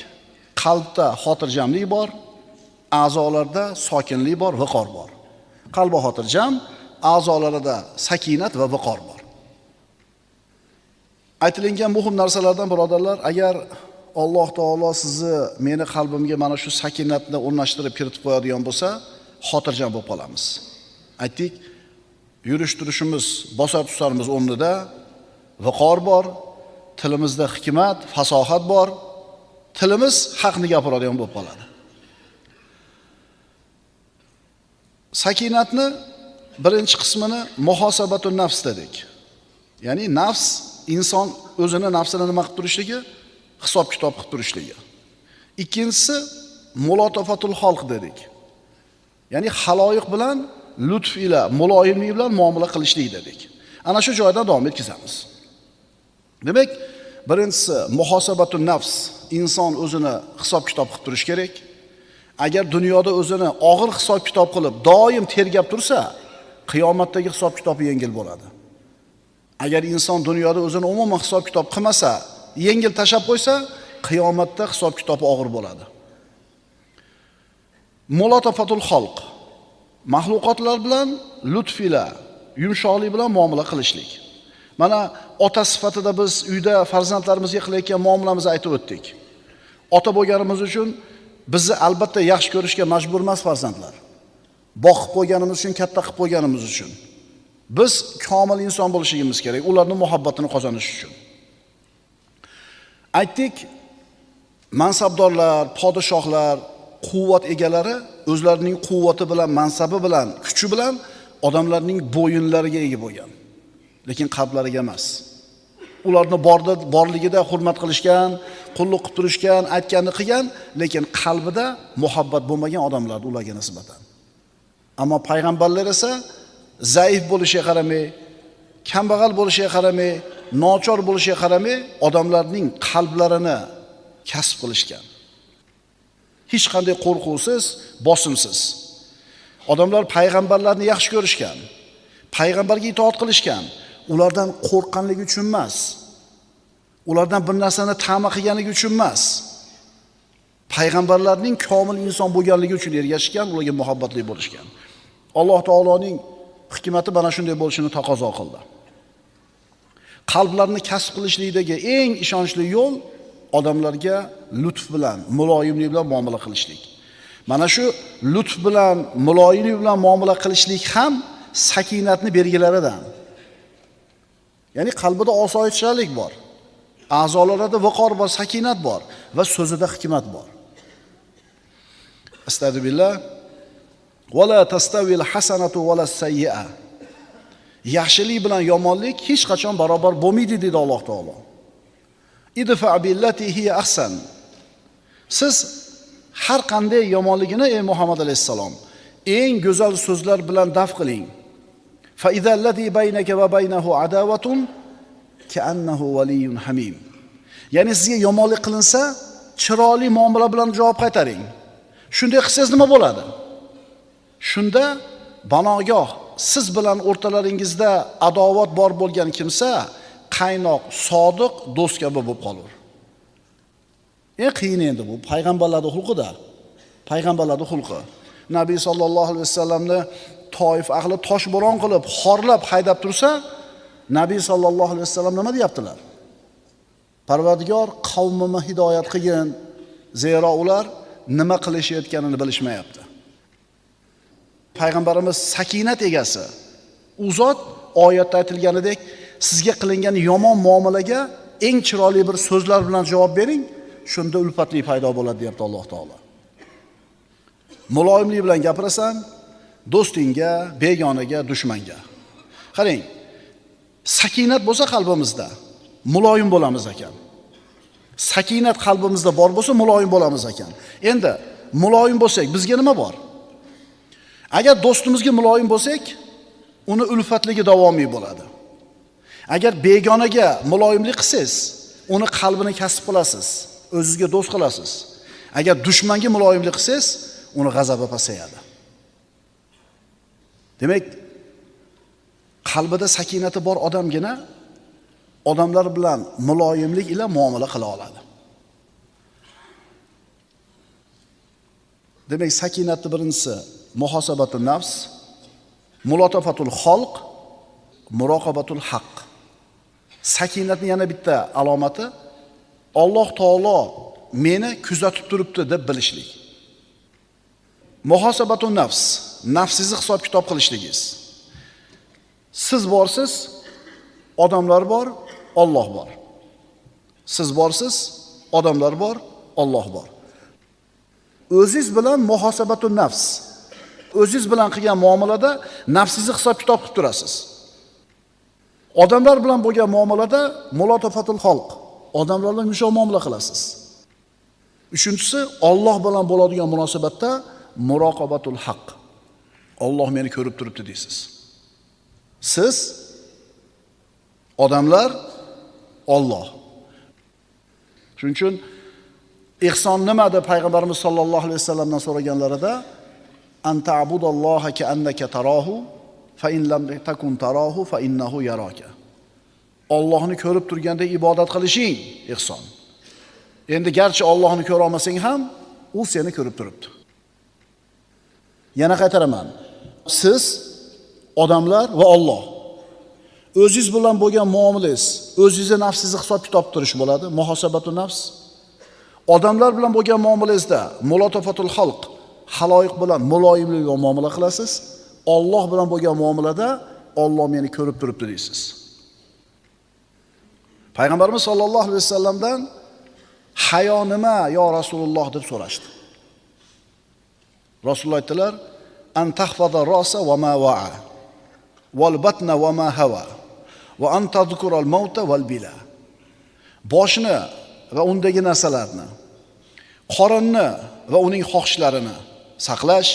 Qalbda xotirjamlik bor, a'zolarda sokinlik bor, viqor bor. Qalbi xotirjam, a'zolarida sakinat va viqor bor. Aytilingan muhim narsalardan birodarlar, agar Alloh taolo sizni meni qalbimga mana shu sakinatni o'rnashtirib kiritib qo'yadigan bo'lsa, xotirjam bo'lib qolamiz. Aytdik, yurish turishimiz, bosar tusarimiz o'rnida, viqor bor, tilimizda hikmat, fasohat bor, tilimiz haqni gapiradigan bo'lib qoladi. Sakinatni birinchi qismini muhosabatun nafs dedik. Ya'ni nafs, inson o'zini nafsini nima qilib turishligi, hisob kitob qilib turishligi. Ikkinchisi mulotafatul xalq dedik. Ya'ni xaloyiq bilan lutf ila, muloyimlik bilan muomala qilishlik dedik. Ana shu joydan davom etkazamiz. Demak, birinchisi muhosabatun nafs, inson o'zini hisob kitob qilib turish kerak. Agar dunyoda o'zini og'ir hisob kitob qilib doim tergab tursa, qiyomatdagi hisob kitobi yengil bo'ladi. Agar inson dunyoda o'zini umuman hisob kitob qilmasa, yengil tashab qo'ysa, qiyomatda hisob kitobi og'ir bo'ladi. Mulotafatul xalq, mahluqotlar bilan lutf ila, yumshoqlik bilan muomala qilishlik. Mana ota sifatida biz uyda farzandlarimizga qilayotgan muomalamizni aytib o'tdik. Ota bo'lganimiz uchun bizni albatta yaxshi ko'rishga majbur emas farzandlar. Boqib qo'yganimiz uchun, katta qilib qo'yganimiz uchun. Biz komil inson bo'lishimiz kerak, ularning muhabbatini qozonish uchun. Aytdik, mansabdorlar, podshohlar, quvvat egalari o'zlarining quvvati bilan, mansabi bilan, kuchi bilan odamlarning bo'yinlariga ega bo'lgan. Lekin qalblariga emas. Ularni borligida hurmat qilishgan, qulluq qilib turishgan, aytganini qilgan, lekin qalbida muhabbat bo'lmagan odamlar ularga nisbatan. Ammo payg'ambarlar esa zaif bo'lishiga qaramay, kambag'al bo'lishiga qaramay, nochor bo'lishiga qaramay, odamlarning qalblarini kasb qilishgan. Hech qanday qo'rquvsiz, bosimsiz. Odamlar payg'ambarlarni yaxshi ko'rishgan, payg'ambarga itoat qilishgan, ulardan qo'rqqanligi uchun emas. Ulardan bir narsani ta'ma qilganligi uchun emas. Payg'ambarlarning komil inson bo'lganligi uchun ergashgan, ularga muhabbatli bo'lishgan. Alloh taoloning hikmati mana shunday bo'lishini taqozo qildi. Qalblarni kasb qilishlikdagi eng ishonchli yo'l odamlarga lutf bilan, muloyimlik bilan muomala qilishlik. Mana shu lutf bilan, muloyimlik bilan muomala qilishlik ham sakinatni belgilaridan. Ya'ni qalbida osoyishtalik bor, a'zolarida vaqor bor, sakinat bor va so'zida hikmat bor. Astagfirullah. Va la tastawil hasanatu va la sayyi'a. Yaxshilik bilan yomonlik hech qachon barobar bo'lmaydi dedi Alloh taolo. Idfa billati hiya ahsan. Siz har qanday yomonligini ey Muhammad alayhissalom eng go'zal so'zlar bilan daf qiling. Fa izallazi baynaka va baynahu adavatun ka'annahu waliyyun hamim. Ya'ni sizga yomonlik qilinsa, chiroyli muomala bilan javob qaytaring. Shunday qilsangiz nima bo'ladi? Shunda banogoh siz bilan o'rtalaringizda adovat bor bo'lgan kimsa qaynoq, sodiq do'st kabi bo'lib qolur. Eng qiyin endi bu payg'ambarlarning xulqida. Payg'ambarlarning xulqi. Nabiy sallallohu alayhi vasallamni Toif ahli toshbo'ron qilib, xorlab haydab tursa, Nabiy sallallohu alayhi vasallam nima deyaptilar? Parvardigor, qavmimni hidoyat qilgin, zero ular nima qilishayotganini bilishmayapti. Payg'ambarimiz sakinat egasi. U zot oyatda aytilganidek, sizga qilingan yomon muomalaga eng chiroyli bir so'zlar bilan javob bering, shunda ulfatlik paydo bo'ladi deyapti Alloh taolo. Muloyimlik bilan gapirasan, do'stingga, begonaga, dushmanga. Qarang, sakinat bo'lsa qalbimizda muloyim bo'lamiz ekan. Sakinat qalbimizda bor bo'lsa muloyim bo'lamiz ekan. Endi muloyim bo'lsak bizga nima bor? Agar do'stimizga muloyim bo'lsak, uni ulfatligi davomiy bo'ladi. Agar begonaga muloyimlik qilsangiz, uni qalbini kasb qilasiz, o'zizga do'st qilasiz. Agar dushmanga muloyimlik qilsangiz, uni g'azabi pasayadi. Demak, qalbida sakinati bor odamgina odamlar bilan muloyimlik ila muomala qila oladi. Demak, sakinatni birinchisi muhosabatul nafs, mulotafatul xalq, muroqabatul haqq. Sakinatning yana bitta alomati Alloh taolo meni kuzatib turibdi deb bilishlik. Muhosabatun nafs, nafsingizni hisob kitob qilishligingiz. Siz borsiz, odamlar bor, Alloh bor. Siz borsiz, odamlar bor, Alloh bor. O'zingiz bilan muhosabatun nafs. O'zingiz bilan qilgan muomalada nafsingizni hisob kitob qilib turasiz. Odamlar bilan bo'lgan muomalada mulotafatul xalq. Odamlar bilan yumshoq muomala qilasiz. Uchinchisi, Alloh bilan bo'ladigan munosabatda muroqabatul haqq. Alloh meni ko'rib turibdi deysiz. Siz, odamlar, Alloh. Shuning uchun ihson nima deb payg'ambarimiz sollallohu alayhi vasallamdan so'raganlarida an ta'budalloha ka'annaka tarahu fa in lam takun tarahu fa innahu yaraka. Allohni ko'rib turganda ibodat qilishing ihson. Endi garchi Allohni ko'ra olmasang ham, u seni ko'rib turibdi. Yana qaytaraman. Siz, odamlar va Alloh. O'zingiz bilan bo'lgan muomalangiz, o'zingizni nafsingizni hisob kitob turish bo'ladi, muhosabatu nafs. Odamlar bilan bo'lgan muomalangizda mulotafatul xalq, xaloyiq bilan muloyimlik bilan muomala qilasiz. Alloh bilan bo'lgan muomalada Alloh meni ko'rib turibdi deysiz. Payg'ambarimiz sollallohu alayhi vasallamdan hayo nima yo Rasululloh deb so'rashdi. Rasululloh aytdilar: "An tahfaza ra'sa va ma wa'a wal batna va ma hawa va an tadhkura al mauta wal bila." Boshni va undagi narsalarni, qorinni va uning xohishlarini saqlash,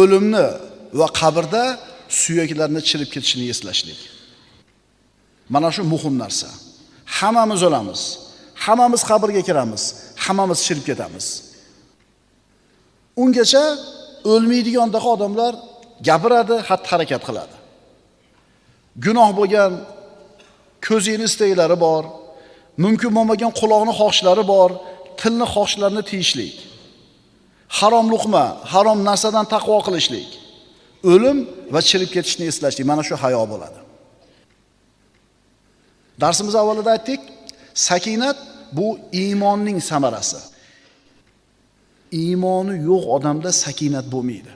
o'limni va qabrda suyaklarni chirib ketishini eslashlik. Mana shu muhim narsa. Hammamiz o'lamiz, hammamiz qabrga kiramiz, hammamiz chirib ketamiz. Ungacha o'lmaydigandaqa odamlar gapiradi, xatti harakat qiladi. Gunoh bo'lgan ko'zini istaklari bor, mumkin bo'lmagan quloqni xohishlari bor, tilni xohishlarini tiyishlik. Harom luqma, harom narsadan taqvo qilishlik. O'lim va chirib ketishni eslashlik, mana shu hayo bo'ladi. Darsimiz avvalida aytdik, sakinat bu iymonning samarasi. Iymoni yo'q odamda sakinat bo'lmaydi.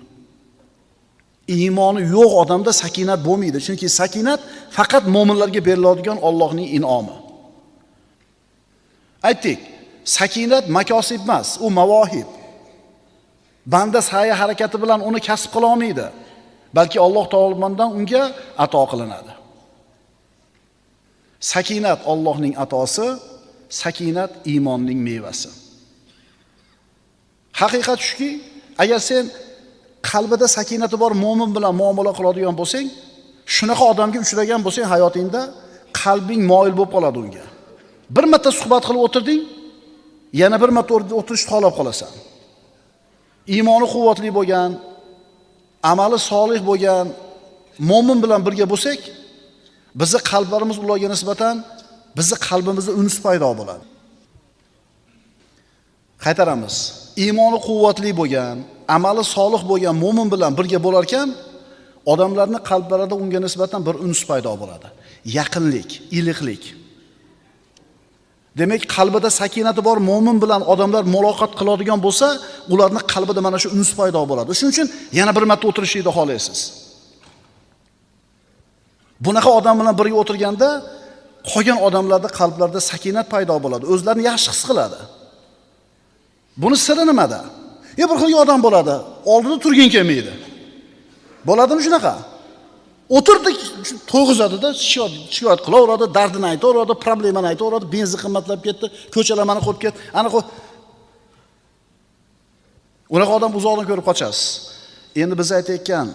Iymoni yo'q odamda sakinat bo'lmaydi. Chunki sakinat faqat mo'minlarga beriladigan Allohning in'omi. Aytdik, sakinat makosib emas, u mavohib. Banda sa'yi harakati bilan uni kasb qila olmaydi, balki Alloh tomonidan unga ato qilinadi. Sakinat Allohning atosi, sakinat iymonning mevasi. Haqiqat shuki, agar sen qalbida sakinati bor mo'min bilan muomala qiladigan bo'lsang, shunaqa odamga uchragan bo'lsang hayotingda qalbing moyil bo'lib qoladi unga. Bir marta suhbat qilib o'tirding, yana bir marta o'tirishni xohlab qolasan. Iymoni quvvatli bo'lgan, amali solih bo'lgan mo'min bilan birga bo'lsak, bizni qalblarimiz ularga nisbatan bizni qalbimizda unus paydo bo'ladi. Qaytaramiz. Iymoni quvvatli bo'lgan, amali solih bo'lgan mo'min bilan birga bo'lar ekan, odamlarning qalblarida unga nisbatan bir unus paydo bo'ladi. Yaqinlik, iliqlik. Demak, qalbida sakinati bor mo'min bilan odamlar muloqot qiladigan bo'lsa, ularning qalbida mana shu unus paydo bo'ladi. Shuning uchun yana bir marta o'tirishni xohlaysiz. Bunaqa odam bilan birga o'tirganda qolgan odamlarda qalblarida sakinat paydo bo'ladi, o'zlarini yaxshi his qiladi. Buni siri nimada? Ya bir xil odam bo'ladi, oldida turgin kelmaydi. Bo'ladimi shunaqa? O'tirdi, to'yg'izadi-da, shikoyat qilaveradi, dardini aytaveradi, problemani aytaveradi, benzin qimmatlab ketdi, ko'chalar mana qo'yib ketdi, ana qo'y. Unaqa odam uzoqdan ko'rib qochasiz. Endi biz aytayotgan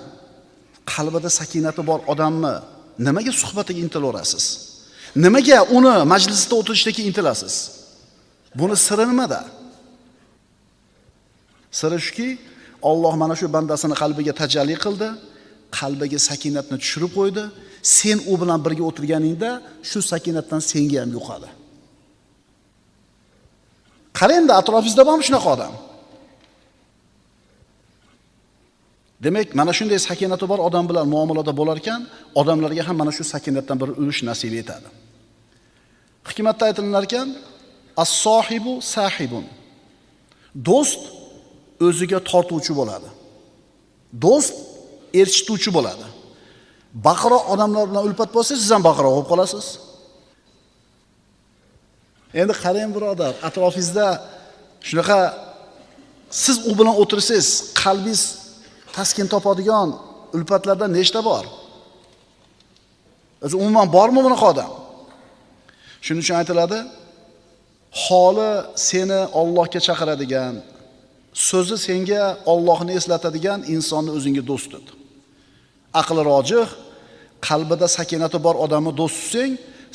qalbida sakinati bor odamni nimaga suhbatiga intilaverasiz? Nimaga uni majlisda o'tirishga intilasiz? Buni siri nimada? Siri shuki, Alloh mana shu bandasini qalbiga tajalli qildi, qalbiga sakinatni tushirib qo'ydi. Sen u bilan birga o'tirganingda shu sakinatdan senga ham yuqadi. Qarang-da, atrofingizda bormi shunaqa odam? Demak, mana shunday sakinati bor odam bilan muomalada bo'lar ekan, odamlarga ham mana shu sakinatdan bir ulush nasib etadi. Hikmatda aytilar ekan, as-sohibu sahibun. Do'st o'ziga tortuvchi bo'ladi. Do'st erchituvchi bo'ladi. Baqroq odamlar bilan ulfat bo'lsangiz, siz ham baqroq bo'lib qolasiz. Endi qarang birodar, atrofingizda shunaqa siz u bilan o'tirsangiz, qalbingiz taskin topadigan ulfatlardan nechta bor? O'zi umuman bormi bunaqa odam? Shuning uchun aytiladi, holi seni Allohga chaqiradigan, so'zi senga Allohni eslatadigan insonni o'zingga do'st tut. Aqli rojih, qalbida sakinati bor odamni do'st tutsang,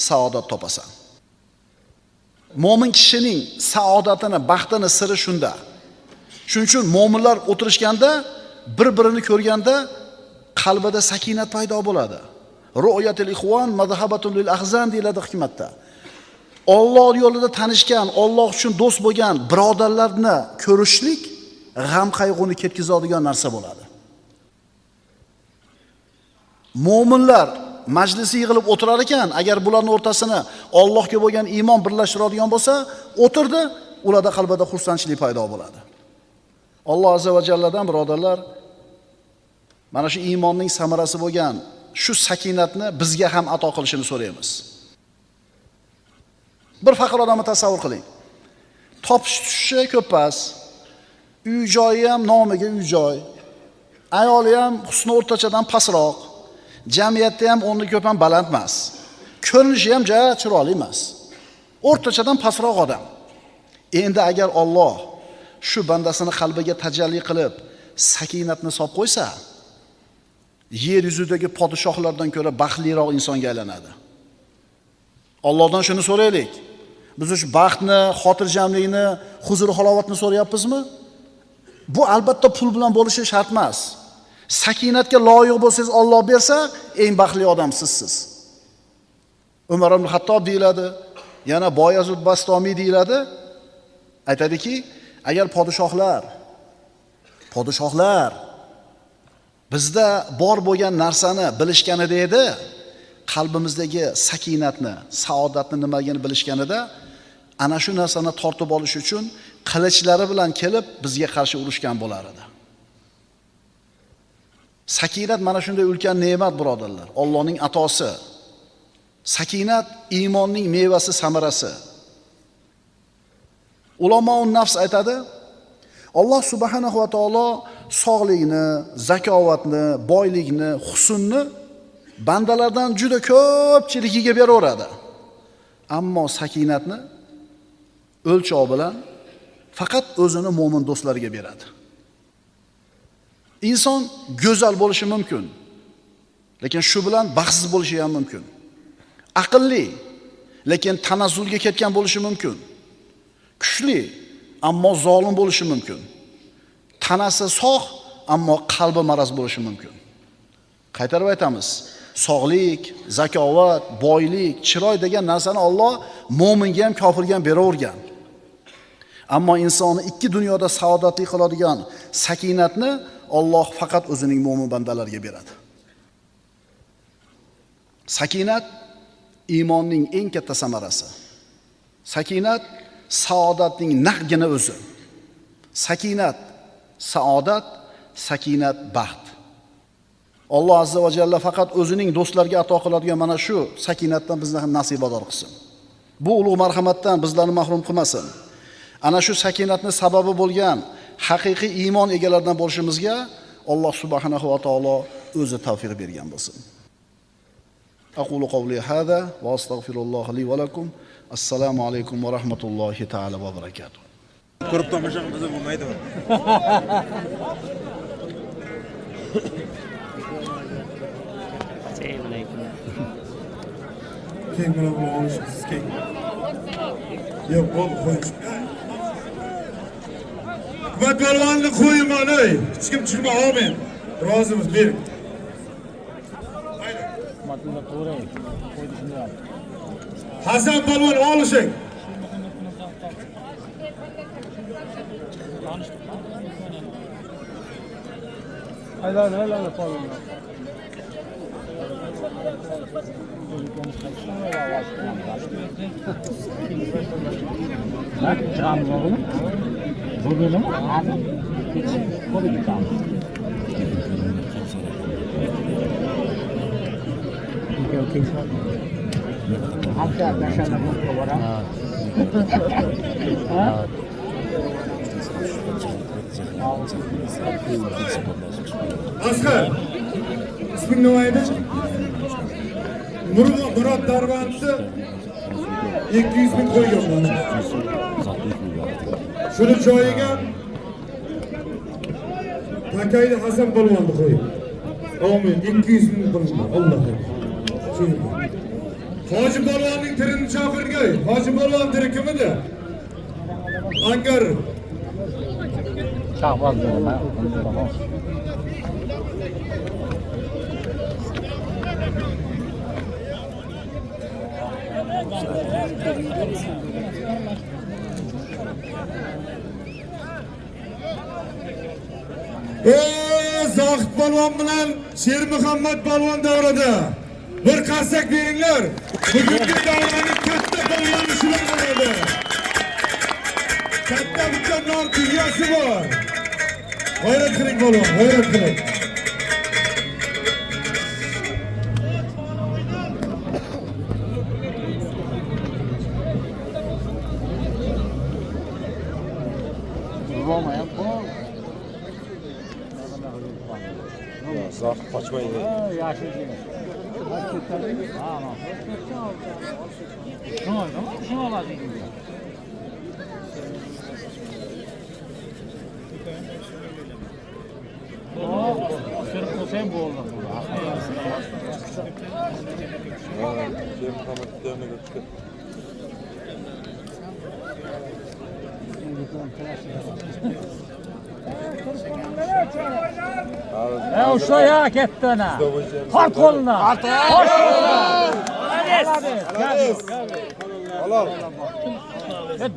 saodat topasan. Mo'min kishining saodatini, baxtini siri shunda. Shuning uchun mo'minlar o'tirishganda, bir-birini ko'rganda qalbida sakinat paydo bo'ladi. Ru'yatul ikhwan madhhabatun lil ahzan deyiladi hikmatda. Alloh yo'lida tanishgan, Alloh uchun do'st bo'lgan birodarlarni ko'rishlik g'am qayg'uni ketkazadigan narsa bo'ladi. Mo'minlar majlisi yig'ilib o'tirar ekan, agar bularning o'rtasini Allohga bo'lgan iymon birlashtiradigan bo'lsa, o'tirdi, ularda qalbida xursandchilik paydo bo'ladi. Alloh azza va jalladan birodarlar mana shu iymonning samarasi bo'lgan shu sakinatni bizga ham ato qilishini so'raymiz. Bir faqir odamni tasavvur qiling. Topish tushishi ko'p pas, uy joyi ham nomiga uy joy, ayoli ham husni o'rtachadan pastroq, jamiyatda ham o'rni ko'p ham baland emas, ko'rinishi ham ja chiroyli emas. O'rtachadan pastroq odam. Endi agar Alloh shu bandasini qalbiga tajalli qilib, sakinatni solib qo'ysa, yer yuzidagi podshohlardan ko'ra baxtliroq insonga aylanadi. Allohdan shuni so'raylik. Biz shu baxtni, xotirjamlikni, huzur halovatni so'rayapmizmi? Bu albatta pul bilan bo'lishi shart emas. Sakinatga loyiq bo'lsangiz, Alloh bersa, eng baxtli odam sizsiz. Umar ibn Hattob deyiladi, yana Boyazid Bastomiy deyiladi. Aytadiki, agar podshohlar Bizda bor bo'lgan narsani bilishganida edi, qalbimizdagi sakinatni, saodatni nimaligini bilishganida ana shu narsani tortib olish uchun qilichlari bilan kelib bizga qarshi urushgan bo'lar edi. Sakinat mana shunday ulkan ne'mat, birodarlar. Allohning atosi. Sakinat iymonning mevasi, samarasi. Ulamoun nafs aytadi, Alloh subhanahu va taolo sog'likni, zakovatni, boylikni, husnni bandalardan juda ko'pchiligiga beraveradi. Ammo sakinatni o'lchov bilan faqat o'zini mo'min do'stlariga beradi. Inson go'zal bo'lishi mumkin, lekin shu bilan baxtsiz bo'lishi ham mumkin. Aqlli, lekin tanazzulga ketgan bo'lishi mumkin. Kuchli, ammo zolim bo'lishi mumkin. Tanasi sog', ammo qalbi maraz bo'lishi mumkin. Qaytarib aytamiz, sog'lik, zakovat, boylik, chiroy degan narsani Alloh mo'minga ham, kofirga ham beravergan. Ammo insonni ikki dunyoda saodatli qiladigan sakinatni Alloh faqat o'zining mo'min bandalariga beradi. Sakinat iymonning eng katta samarasi. Sakinat saodatning naqgina o'zi. Sakinat saodat, sakinat baxt. Alloh azza va jalla faqat o'zining do'stlariga ato qiladigan mana shu sakinatdan bizni ham nasibador qilsin. Bu ulug' marhamatdan bizlarni mahrum qilmasin. Ana shu sakinatni sababi bo'lgan haqiqiy iymon egalaridan bo'lishimizga Alloh subhanahu va taolo o'zi tavfiq bergan bo'lsin. Aqulu qawli hada va astagfirulloh li va lakum. Assalomu alaykum va rahmatullohi taala va barakatuh. Ko'rib tomosha qilsa bo'lmaydimi? Assalomu alaykum. Keng bilan olishimiz keng. Yo'q, bo'ldi, qo'y. Hikmat polvonni qo'yman, ey. Hech kim chiqma, amin. Rozimiz, bering. Hasan polvon olishing. Helal helal polvonlar. Chiqamiz o'g'lim. Bugunmi? Hozir. Ko'p chiqamiz. Asqar, isming nima edi? Murod Darvandni 200 ming qo'yganman. Shuni joyiga Takayli Hasan polvonni qo'ying. Amin. 200 ming qo'ygan. Allohim. Hoji polvonning tirini chaqirgay. Hoji polvon tiri kim edi? Angar. Shahboz. Zohid polvon bilan Shermuhammad polvon davrada. Bir qarsak beringlar. Bugungi davraning katta polvoni shular bo'ladi. Katta bitta nor tugyasi bor. G'ayrat qiling polvon, g'ayrat qiling. Zohid qochmaydi. Ushla ya ketdi ana. Tort qo'lini. Tort qo'lini. Молодец. Halol.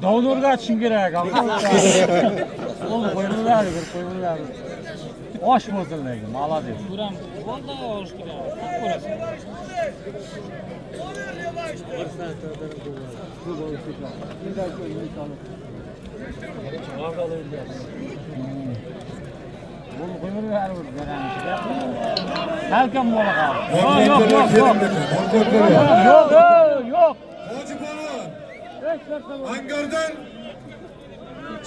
Donorga atishim kerak. Qo'lni qo'yinglar, bir qo'yinglar. Osh bo'lsin lekin, молодец. Ko'ramiz. Vallahi olishtiramiz. Ko'rasan. Salkam bo'la qoldi. Yo'q, Norquvvat yo'q, polvon yo'q. keling dedi. Norquvvat polvon. Yo'q, yo'q. Hoji polvon. Angordan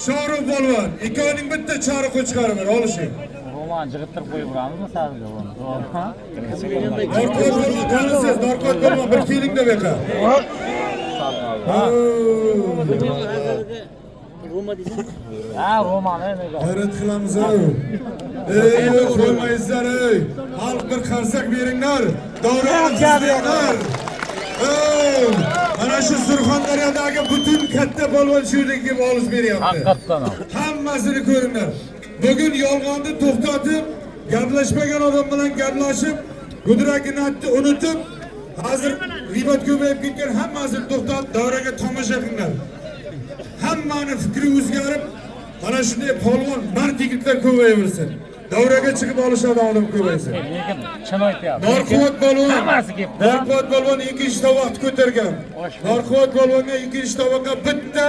Shohrux polvon. Ikkovining bitta choriq qo'chqori bor, olishing. Roman jig'ittirib qo'yib uramizmi sazga buni? To'g'rimi? Norquvvat polvon tanisiz, Norquvvat polvon bir keling deb yoqa. Ha, Roman nega? Hayrat qilamiz ey. Ey, qo'ymaysizlar ey. Xalq bir qarsak beringlar. Davron sizlar. Ey, mana shu Surxondaryodagi butun katta polvon shu yerga kelib olish beryapti. Haqiqatdan ham. Hammasini ko'ringlar. Bugun yolg'onni to'xtatib, gaplashmagan odam bilan gaplashib, gudraginatni unutib, hozir g'iybat ko'payib ketgan hammasini to'xtatib, davraga tomosha qilinglar. Hammani fikri o'zgarib, mana shunday polvon mard yigitlar ko'payaversin. Davraga chiqib olishadi odam ko'paysin. Lekin chin aytyapti. Norquvvat polvon. Hammasi kelibdi. Norquvvat polvon ikkinchi tovoqni ko'targan. Norquvvat polvonga ikkinchi tovoqqa bitta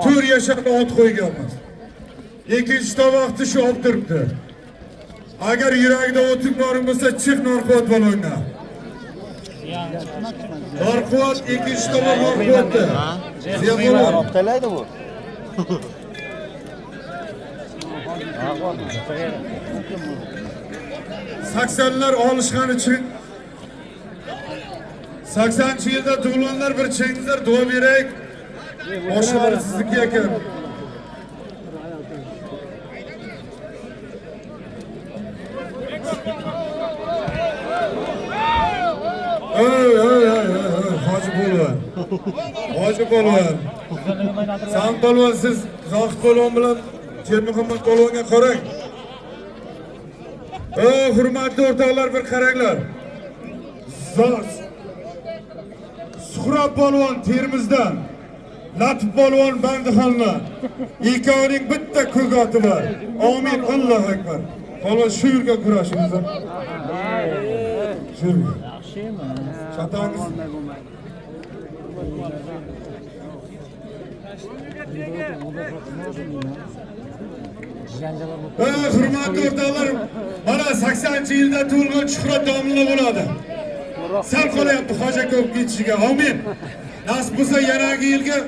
4 yashar ot qo'yganmiz. Ikkinchi tovoqni shu olib turibdi. Agar yuragida o'tik boring bo'lsa, chiq Norquvvat polvonga. Norquvvat ikkinchi tovoq Norquvvatda. Ziyo polvon. Talaydi bu. Saksanlar olishgani uchun 80 yilda tug'ilganlar bir changizlar duo beraylik. Boshlari sizniki ekan. Ey, ey, ey, ey, Hoji polvon. Hoji polvon. San polvon siz Zohid polvon bilan Shermuhammad polvonga qarang. Ey, hurmatli o'rtoqlar bir qaranglar. Suhrob polvon Termizdan, Latif polvon Bandixondan. Ikkovining bitta ko'k oti bor. Amin, Allohu akbar. Polvon shu yerga kurashimiz. Shu yerga. Yaxshimi? Chatangiz. Ey, hurmatli o'rtoqlar, mana 80-yilda tug'ilgan Shuhrat domla bo'ladi. Sal qolyapti hoji aka bo'lib ketishiga. Amin. Nasib bo'lsa yanagi yilga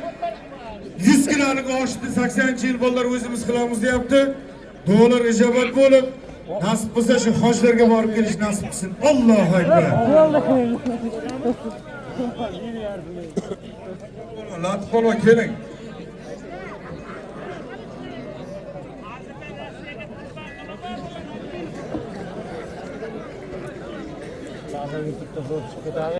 100 kilolik oshni 80-yil bolalar o'zimiz qilamiz deyapti. Duolar ijobat bo'lib, nasib bo'lsa shu hojlarga borib kelish nasib qilsin. Allohu akbar. Latif polvon keling. Sazga bitta zo'r chiqib ketadi.